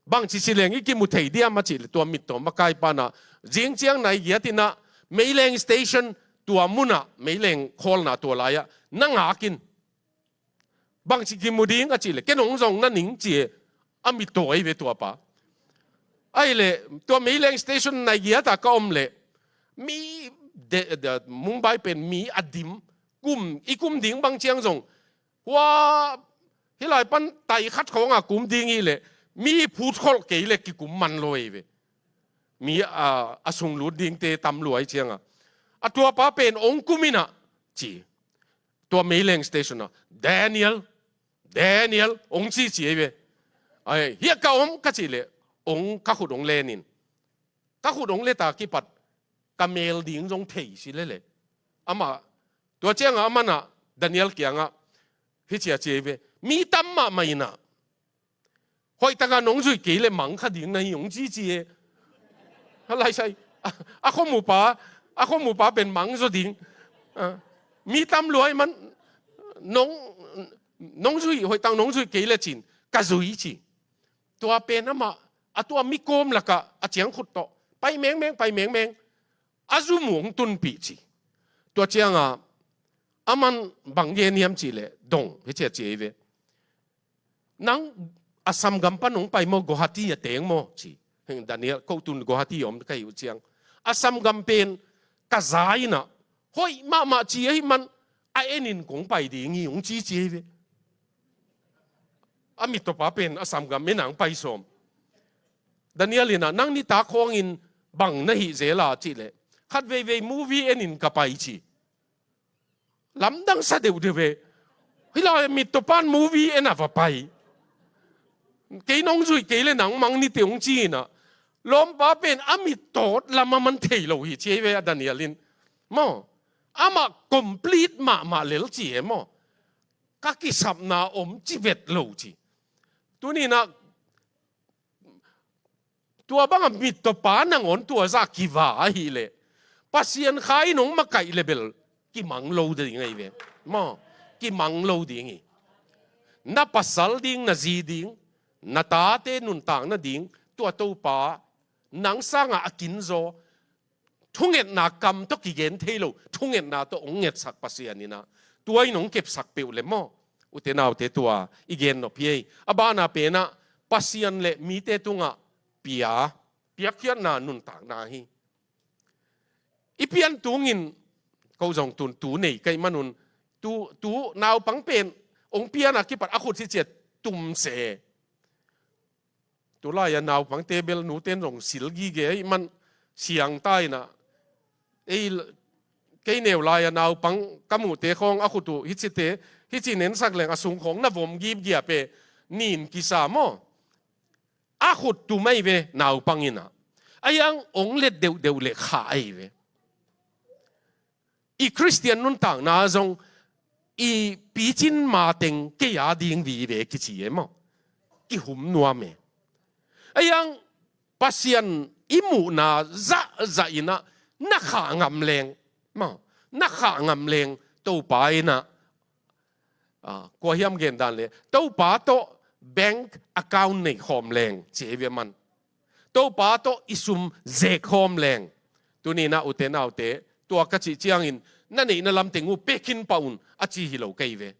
Bangci ci leng i kimu thei diam a cih leh, tua mittaw makaipa in ah, zing ciang nai giat in ah, meileng station tua mun ah, meileng khawlna tua lai ah na ngak in. Bangci kimu ding a cih leh, ken hong zong na ning ci e, a mittaw ei ve tua pa. Ahih leh, tua meileng station nai giat ah ka om leh, mi de, de, Mumbai pen mi a dim, kum, i kum ding bang ciang zong, hua, hih lai pan tai khat khawng a kum ding hi leh, mi phut kholh kei leh kikum man lo ei ve. Mi a, a sung lut dingte tam lua ahih ciang a. A tua pa pen hong kum in ah, ci. Tua meileng station ah, "Daniel, Daniel," hong ci ci ei ve. Ai, "Hiah ka om," ka cih leh, hong ka khut hong len in. Ka khut hong let a kipat, ka mel ding zong thei si lel e. Amah, tua ciang a aman ah, Daniel kiangah, hih ci a ci ei ve. "Mi tam mahmah in ah, hoih tak a nong zuih kei leh mang kha ding na hi," hong ci ci e. A lai sai, a, a khuamupa, a khuamupa pen mang zaw ding. Ah, mi tam lua ahih man, nong, nong zuih, hoih tak nong zuih kei lecin, ka zui ci. Tua pen amah, a tua mi kawm lakah, a ciangkhut tawh, pai mengmeng, pai mengmeng, a zum uh hong tunpih ci. Tua ciang a, aman bang gen hiam cih leh, "Dong," hih ci a ci ei ve. "Nang Assam gam pan hong pai maw, Guwahati a teng maw?" ci. Heng Daniel, ko tun Guwahati om ka hih uh ciang, "Assam gam pen ka za in ah, hoih mahmah ci ahih man, a en in kong pai ding hi," hong ci ci ei ve. A mittawpa pen a samgam in ang pai sawm. Daniel in ah, "Nang nitak khawngin bang na hih zel a?" cih leh, "Khat veivei movie enin ka pai," ci. Lamdang sa deuhdeuh ve. Hih lai mittawpa'n movie en a va pai. "Kei nong zuih kei leh nangmang ni teh," hong ci in ah, lawmpa pen a mittawt lam a man thei lo hi ci ei ve a Daniel in. Maw, amah complete mahmah lel ci e maw. Ka kisapna om ci vet lo ci. Tuni in ah, tua bang a mittawpa nangawn tua zah kiva ahih leh, Pasian Kha in hong makaih leh bel kimang lo ding ahi ve. Maw, kimang lo ding hi. Na pasal ding, na zi ding, na tate nuntakna ding, tua Topa nang sangah a kinzaw, thungetna kam tawh kigen thei lo, thungetna tawh hong ngetsak Pasian in ah, tua in hong kepsak peuh leh maw, ute naute, tua i gen nop hi ei. A bana pen ah, Pasian leh mite tungah pia, piakkhiatna nuntakna hi. I pian tungin, ko zong tun tu nei ka hih manun, tu, tu naupang pen hong pian a kipat a khut hi ciat tum se. Tulai a naupangte bel nute'n zong sil gige ahih man siang ta in ah. Ei, kei neu lai a naupang ka muhte khawng a khut uh hi cite, hi ci nensak leng a sung khawng na vom gipgiap e, nin kisa maw. A khut tum ahi ve naupang in ah. Ahi zong hong let deuhdeuh leh khah ahi ve. I Khristian nuntakna zong i picin mateng kei a ding vive kici e maw. Kihum nuam e. Ahi zong Pasian i muhna zahzah in ah na khah ngam leng maw, na khah ngam leng Topa in ah, ah, kua hiam gen dan leh, Topa tawh bank account nei khawm leng ci ei ve man. Topa tawh i sum zek khawm leng. Tuni in ah, ute naute, tua ka cih ciangin na neihna lamteng uh pia khin pah un a ci hi lo ka hi ve.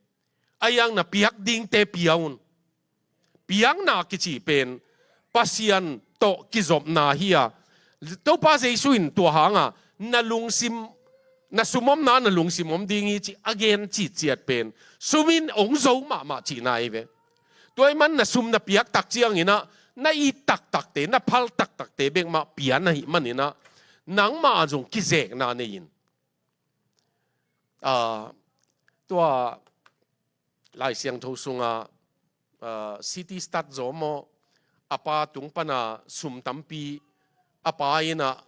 Ahi zong na piak dingte pia un. Piakna kici pen Pasian tawh kizopna hi a, Topa Jesu in tua hanga na lungsim, na sum omna na lungsim om ding hi ci a gen citciat pen sum in hong zo mahmah cihna hi ve. Tua ahih man na sum na piak tak ciangin ah, na it taktakte, na phal taktakte bek mah pia na hih manin ah, nangmah ah zong kizekna nei in. Ah, tua Lai Siangtho sungah, ah, C T Studd zaw maw, a pa tung pana sum tampi, a pa in ah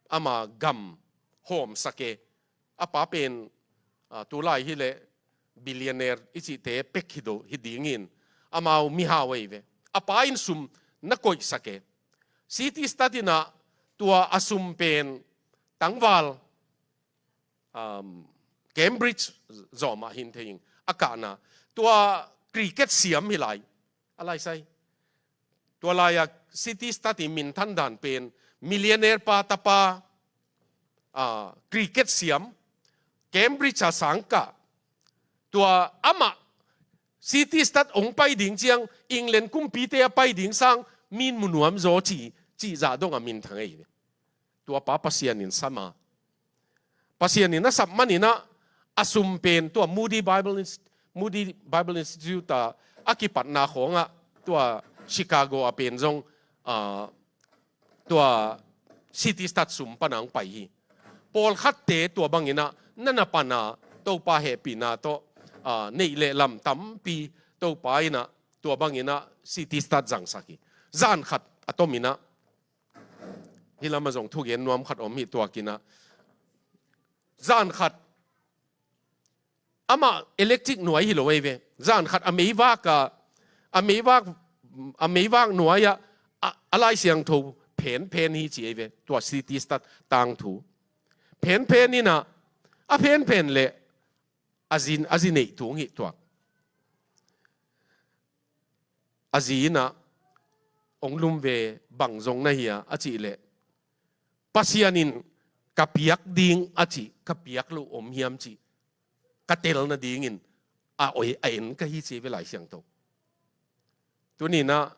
ama gam hawmsak e. A pa pen, ah, tulai hi leh billionaire i cihte pek hi do, hi dingin, amau mihau ahi ve. A pa in sum na koihsak e. C T Studd in ah tua a sum pen tangval, um, Cambridge zawh mah hi thei ing, a kahna. Tua cricket siam hi lai, a lai sai. Tua lai-a C T Studd i minthan dan pen, millionaire pa tapa, ah, cricket siam, Cambridge a sang kah. Tua amah C T Studd hong pai ding ciang, England kumpite a pai ding sang, mi'n mu nuam zaw ci, cih zah dong a minthang ahi ve. Tua pa Pasian in sam a. Pasian in a sap manin ah, a sum pen tua Moody Bible Ins-, Moody Bible Institute a, a kipatna khawngah, tua Chicago a pen zong, ah, tua C T Studd sum pana hong pai hi. Pawlkhatte tua bangin ah, na na pana Topa hehpihna tawh, ah, neih leh lam tampi Topa in ah, tua bangin ah C T Studd zangsak hi. Zan khat a tomin ah, hih lamah zong thugen nuam khat om hi tuakin ah. Zan khat, amah electric nuai hi lo ahi ve. Zan khat a meivak a, a meivak, a meivak nuai-ah, a, a Lai Siangtho phenphen hi ci ahi ve. Tua C T Studd tangthu. Phenphen in ah, a phenphen leh a zin, a zi neih tung hi tuak. A zi in ah, hong lum ve, bang zong na hia, a cih leh, Pasian in ka piak ding a cih, ka piak loh om hiam cih ka tel nadingin a oi, a en ka hi ci ve Lai Siangtho. Tuni in ah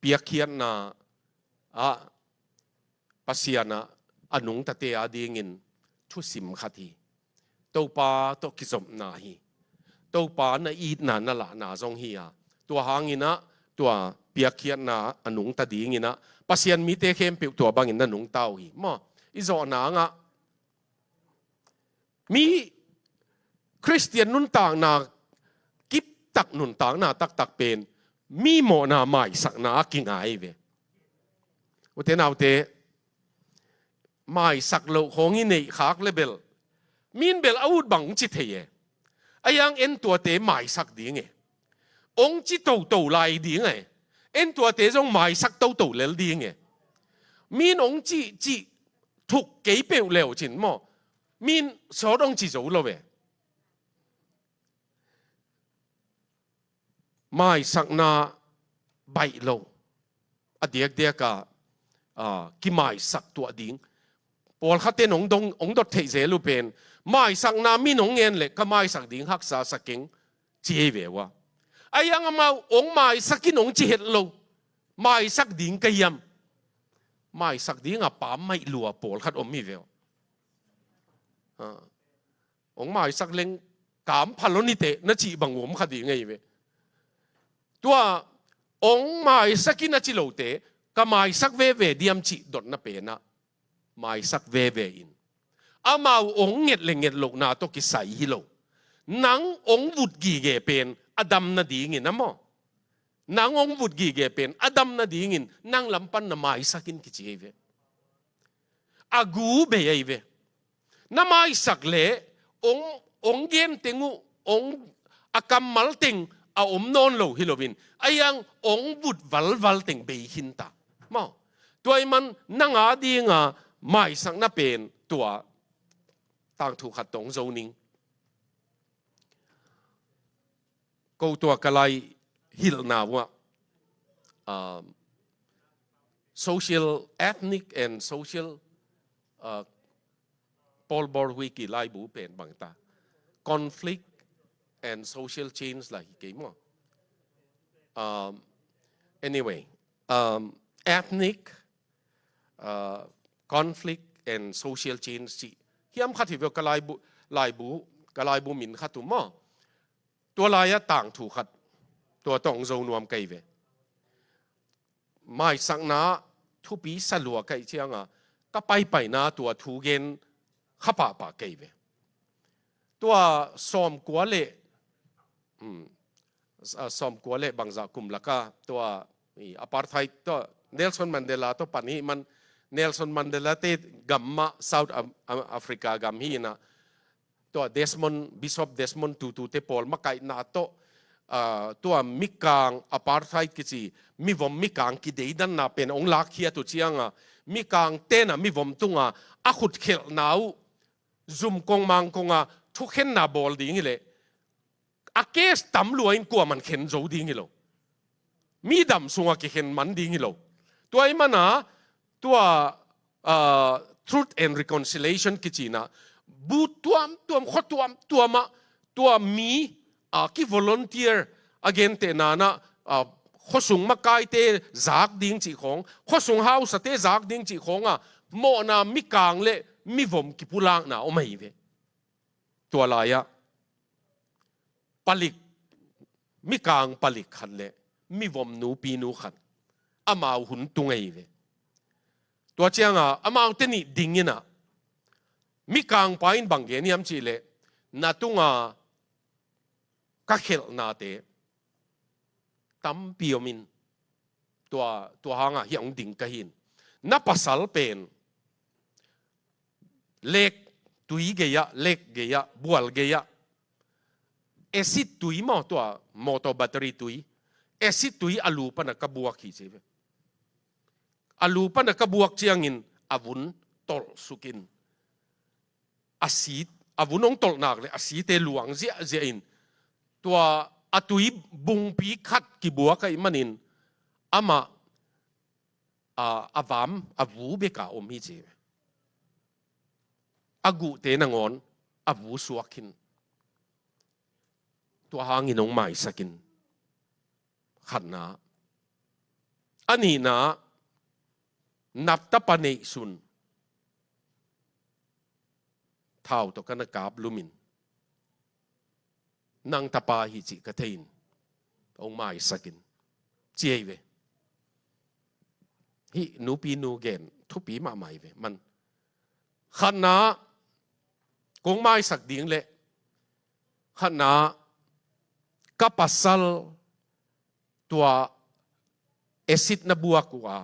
piakkhiatna ah Pasian ah a nungtate adingin thusim khat hi. Topa tawh kizopna hi. Topa na itna na lahna zong hi a, Tua hangin ah, tua piakkhiatna a nungta dingin ah, Pasian mite khempeuh tua bangin na nungta uh hi. Maw, i zawh nangah mi Khristian nuntakna, kiptak nuntakna taktak pen mi mawhna maisakna a kingai ve. Ute naute, maisak loh khawng i neih khak le bel, min bel a ut bang hong ci thei e. A hiang en tuate maisak ding e. Hong ci toto lai ding e. En tuate zong maisak toto lel ding e. Min hong cih cih thuk kei peuh leu cin maw, min sawt hong ci zo lo e. Maisakna baih lo. A diakdiak a, a, kimaisak tuah ding. Pawlkhatte in hong dong, hong dot theih zel uh pen, maisakna min hong ngen leh ka maisak ding haksa sa keng, ci ei ve ua. A hiang amau hong maisak in hong ci het lo. Maisak ding ka hiam? Maisak ding a pammaih lua pawlkhat om hi ve uh. A, hong maisak leng kam pha lo ni teh na cih bang uh om kha ding ei ve. Tua hong maisak in a ci lote, ka maisak veve diam cih dotna pen ah, maisak veve in. Amau hong nget le nget lohna tawh kisai hi lo. Nang hong vut gige pen a dam nadingin a maw. Nang hong vut gige pen a dam nadingin nang lam pan na maisak in kici ei ve. A gu bei ei ve. Na maisak leh hong, hong gen teng uh, hong, a kammal teng a om nawn lo hi loin, a hiang hong vut valval teng bei khin ta. Maw, tua ahih man nang a dinga maisakna pen tua tangthu khat tawh hong zo ning. Ko tua ka lai hilhna uh ah, um, social, ethnic and social, uh, Paul Borwick i laibu pen bang ta, conflict and social change lah hi kei maw. Um, anyway, um, ethnic, uh, conflict and social change cih hiam khat hi ve uh, ka laibu, laibu, ka laibu min khat uh maw. Tua lai-ah tangthu khat tua tawh hong zo nuam ka hi ve. Maisakna thupi sa lua ka hih cianga ka paipaina tua thu gen kha pahpah ka hi ve. Tua sawmkua le, hmm, a, sawmkua le bangzah kum laka tua, i, apartheid tua Nelson Mandela tua pan hi man, Nelson Mandela te gam mah South Am-, Am-, Africa gam hi inah, tua Desmond, Bishop Desmond Tutu te pawl makaihna tawh, ah, tua mikang apartheid kici, mivom mikang kideidanna pen hong lakkhiat uh cianga, mikang tenah mivom tunga a khutkhelhna uh zum kong mang konga thukhenna bawl ding hileh, a case tam lua in kuaman khen zo ding hi lo. Mi dam sungah kikhen man ding hi lo. Tua ahih mana tua, ah, Truth and Reconciliation kicinah bu tuamtuam, khua tuamtuamah tua mi, ah, kivolunteer a gentehna nah, ah, khuasung makaite zak ding cih khawng, khuasung hausate zak ding cih khawngah mawhna mikang le mivom kipulakna om ahi ve. Tua lai-ah palik, mikang palik khat le mivom nupinu khat amau hun tung ahi ve. Tua cianga amaute nih dinginah mikangpa in bang gen hiam cihleh, na tunga ka khelhnate tampi om in, tua, tua hangah hiah hong ding ka hin. Na pasal pen lek tui gei-ah, lek gei-ah, bual gei-ah, acid tui maw, tua motor battery tui, acid tui a lu pana ka buak hi ci ve. A lu pana ka buak ciangin a vun tolh sukin, a si, a vun hong tolhnak le a site luang ziahziah in, tua a tui bungpi khat kibuak ahih manin amah, a, a vam, a vu beka om hi ci. A guhte nangawn a vu suak khin. Tua hangin hong maisakin. Khatna. A nihna, nap tapa neihsun thau tawh ka na kap lumin, nang tapa hi cih ka thei in, hong maisak in, ci ei ve. Hih nupi nu gen thupi mahmah ei ve. Man, khatna, kong maisak ding leh, khatna, ka pasal tua acid na buak uh a,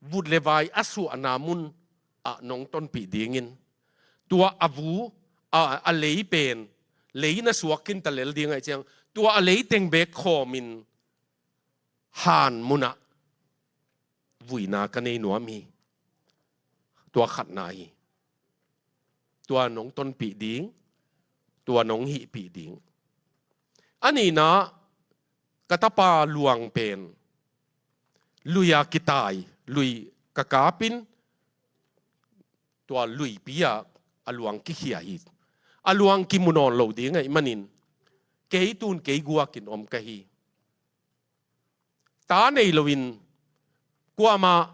vut le vai a suahna mun ah nong tonpih dingin, tua a vu, a, a lei pen, lei na suak khin ta lel ding ahih ciang, tua a lei teng bek khawmin han munah vuina ka nei nuam hi. Tua khatna hi. Tua nong tonpih ding, tua nong hihpih ding. A nihna, ka tapa luang pen lui a kitai, lui ka kapin, tua luipi ah a luang kikhia hi. A luang kimu nawn lo ding ahih manin, kei tun kei guakin om ka hi. Ta nei loin, kuamah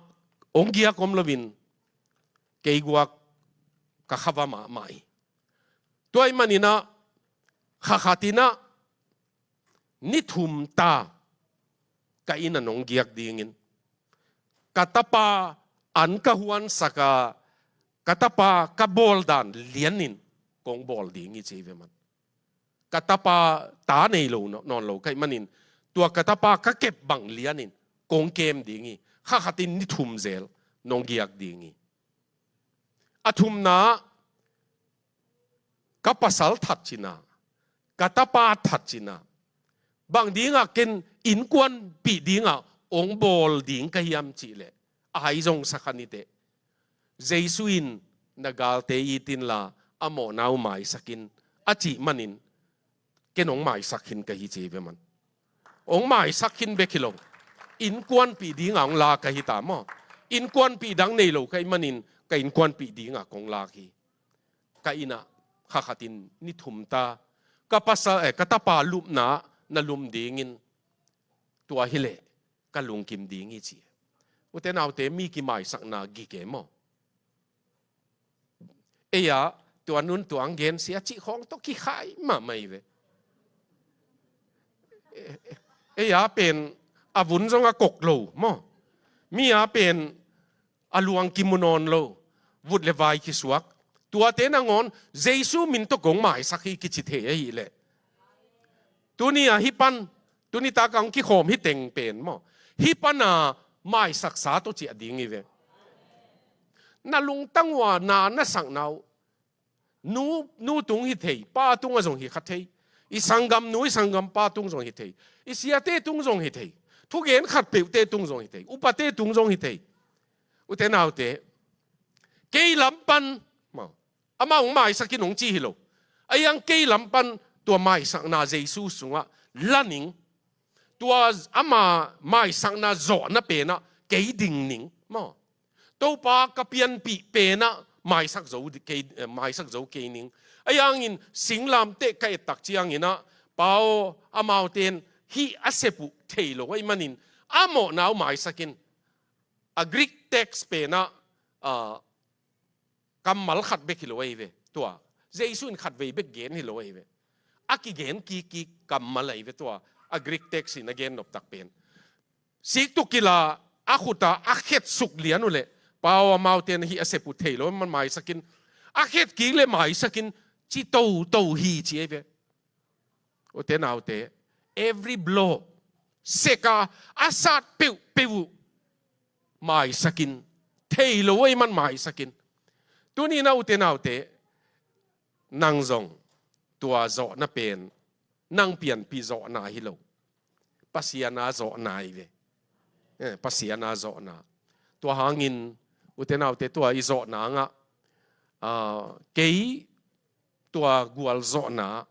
hong giak om loin, kei guak ka kha va mahmah hi. Tua ahih manin ah, kha khatin ah, ni thum ta ka inn ah nong giak dingin, ka tapa an ka huansak a, ka tapa ka bawl dan lianin kong bawl ding hi, ci ei ve man. Ka tapa ta nei lo nawn lo ka hih manin, tua ka tapa ka kep bang lianin kong kem ding hi. Kha khatin ni thum zel nong giak ding hi. A thumna, ka pasal that cin a, ka tapa that cin a, bang dingah ken innkuanpih dingah hong bawl ding ka hiam cih leh, a hai zong sa kha ni teh. Jesu in, na galte it inla a mawhna uh maisak in, a cih manin, ken hong maisak khin ka hi, ci ei ve man. Hong maisak khin bek hi lo, innkuanpih dingah hong lak ka hi ta maw. Innkuanpih dang nei lo ka hih manin, ka innkuanpih dingah kong lak hi. Ka inn ah kha khatin ni thum ta, ka pasal, eh, ka tapa lupna na lum dingin, tua hi leh ka lungkim ding hi, ci. Ute naute, mi kimaisakna gige maw. Ei ah, tua nun tua ang gen sia cih khawng tawh kikhai mahmah ei ve. Ei ah pen a vun zong a kok lo maw. Mi ah pen a luang kimu nawn lo, vut le vai kisuak. Tuate nangawn Jesu min tawh kong maisak hi kici thei ahih leh, tuni a hih pan, tuni tak a hong kikhawm hih teng pen maw, hih pan a maisaksa tawh ciah ding hi ve. Na lungtang uh a na na sakna uh, nu, nu tung hi thei, pa tungah zong hi kha thei. I sanggamnu, i sanggampa tung zong hi thei. I siate tung zong hi thei. Thugen khat peuhte tung zong hi thei. Upate tung zong hi thei. Ute naute, kei lam pan maw, amah hong maisak in hong ci hi lo. Ahih hang kei lam pan tua maisakna Jesu sungah la ning. Tua ama maisakna zawhna penah kei ding ning maw. Topa ka pianpih penah maisak zo kei, eh, maisak zo kei ning. Ahih hangin singlamteh ka ettak ciangin ah, Pa aw, amaute in hih a sep uh thei lo ahih manin, a mawhna uh maisak in. A Greek text penah, ah, kammal khat bek hi lo ahi ve. Tua Jesu in khatvei bek gen hi lo ahi ve. A kigen kikkik kammal ahi ve tua, a Greek text in a gen noptak pen. Siktuk kila, a khut ah a khetsuk lian uh leh, Pa aw, amaute in hih a sep uh thei lo ahih man maisak in, a khetkik leh maisak in, ci toto hi ci ahi ve. Ute naute, every blow, sek a a sat peuhpeuh uh maisak in, thei lo ahih man maisak in. Tuni-in ah ute naute, nang zong tua zawhna pen nang pianpih zawhna hi lo, Pasian a zawhna hi ve. Eh, Pasian a zawhna. Tua hangin ute naute, tua i zawhna ngah, ah, kei tua gualzawhna,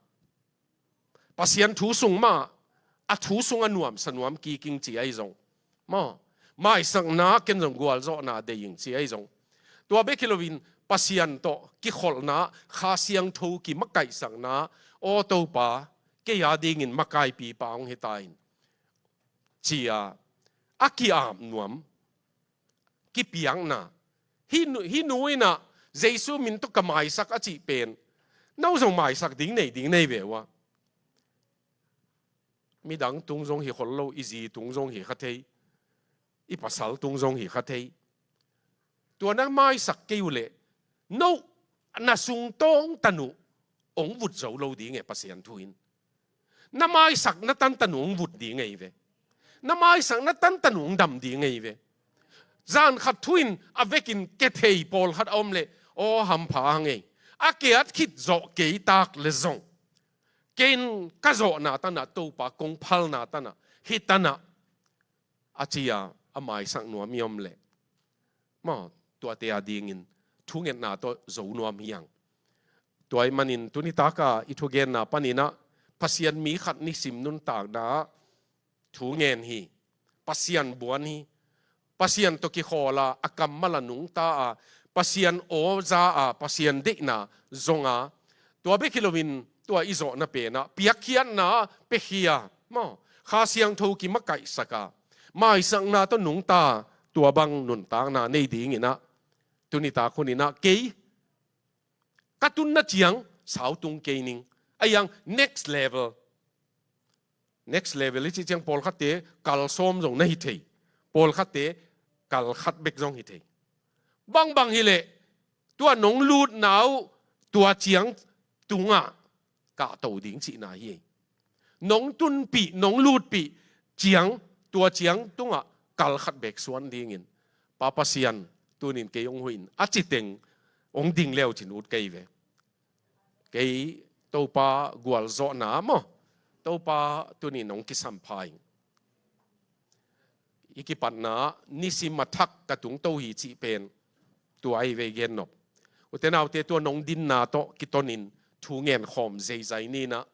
Pasian thu sung mah, a thu sung a nuamsa nuam kik ing ci ahi zong, maw, maisakna ken zong gualzawhna deih ing ci ahi zong, tua bek hi loin Pasian tawh kikholhna, Kha Siangtho kimakaihsakna, aw Topa, kei a dingin makaipipa hong hi ta in, ci-a a ki-ap nuam, kipiakna. Hih nu, hih nu in ah Jesu min tawh ka maisak a cih pen, no zong maisak ding nei, ding nei ve uh a. Midang tung zong hi khol lo, i zi tung zong hi kha thei, i pasal tung zong hi kha thei. Tua na maisak kei uh leh, no, na sungtawng tan uh hong vut zo lo ding e, Pasian thu in. Na maisak na tantan uh hong vut ding ei ve. Na maisak na tantan uh hong dam ding ei ve. Zan khat thu in a vekin kethei pawlkhat a om leh, aw, hampha hang ei. A kiat khit zawh kei tak leh zong, kei in ka zawhna tan ah Topa kong phalna tan ah, hih tan ah, a ci a, a maisak nuam i om leh, maw, tuate a dingin thungetna tawh zo nuam hi hang. Tua ahih manin tuni tak a i thugenna panin ah, Pasian mi khat nisim nuntakna ah thu ngen hi. Pasian buan hi. Pasian tawh kikhawl a, a kammal ah nungta a, Pasian aw za a, Pasian deihna zong a, tua bek hi loin tua i zawhna pen ah piakkhiatna piakhia, maw, Kha Siangtho kimakaihsak a, maisakna tawh nungta, tua bang nuntakna nei dingin ah, tuni tak hunin ah, kei ka tunna ciang sau tung kei ning. A hi hang next level. Next level i cih ciang pawlkhatte kal sawm zong na hi thei. Pawlkhatte kal khat bek zong hi thei. Bangbang hi leh, tua nong lutna uh tua ciang tungah kahto ding cihna hi. Nong tunpih, nong lutpih ciang, tua ciang tungah kal khat bek suan dingin, Pa Pasian, tunin kei hong huh in, a ci teng hong ding leucin ut kei ve. Kei Topa gualzawhna maw, Topa tunin hong kisampha ing. I kipatna, nisim a thak ka tungto hi cih pen tua ahi ve i gennop. Ute naute, tua nong dinna tawh kitonin thu ngen khawm zeizai ni in ah,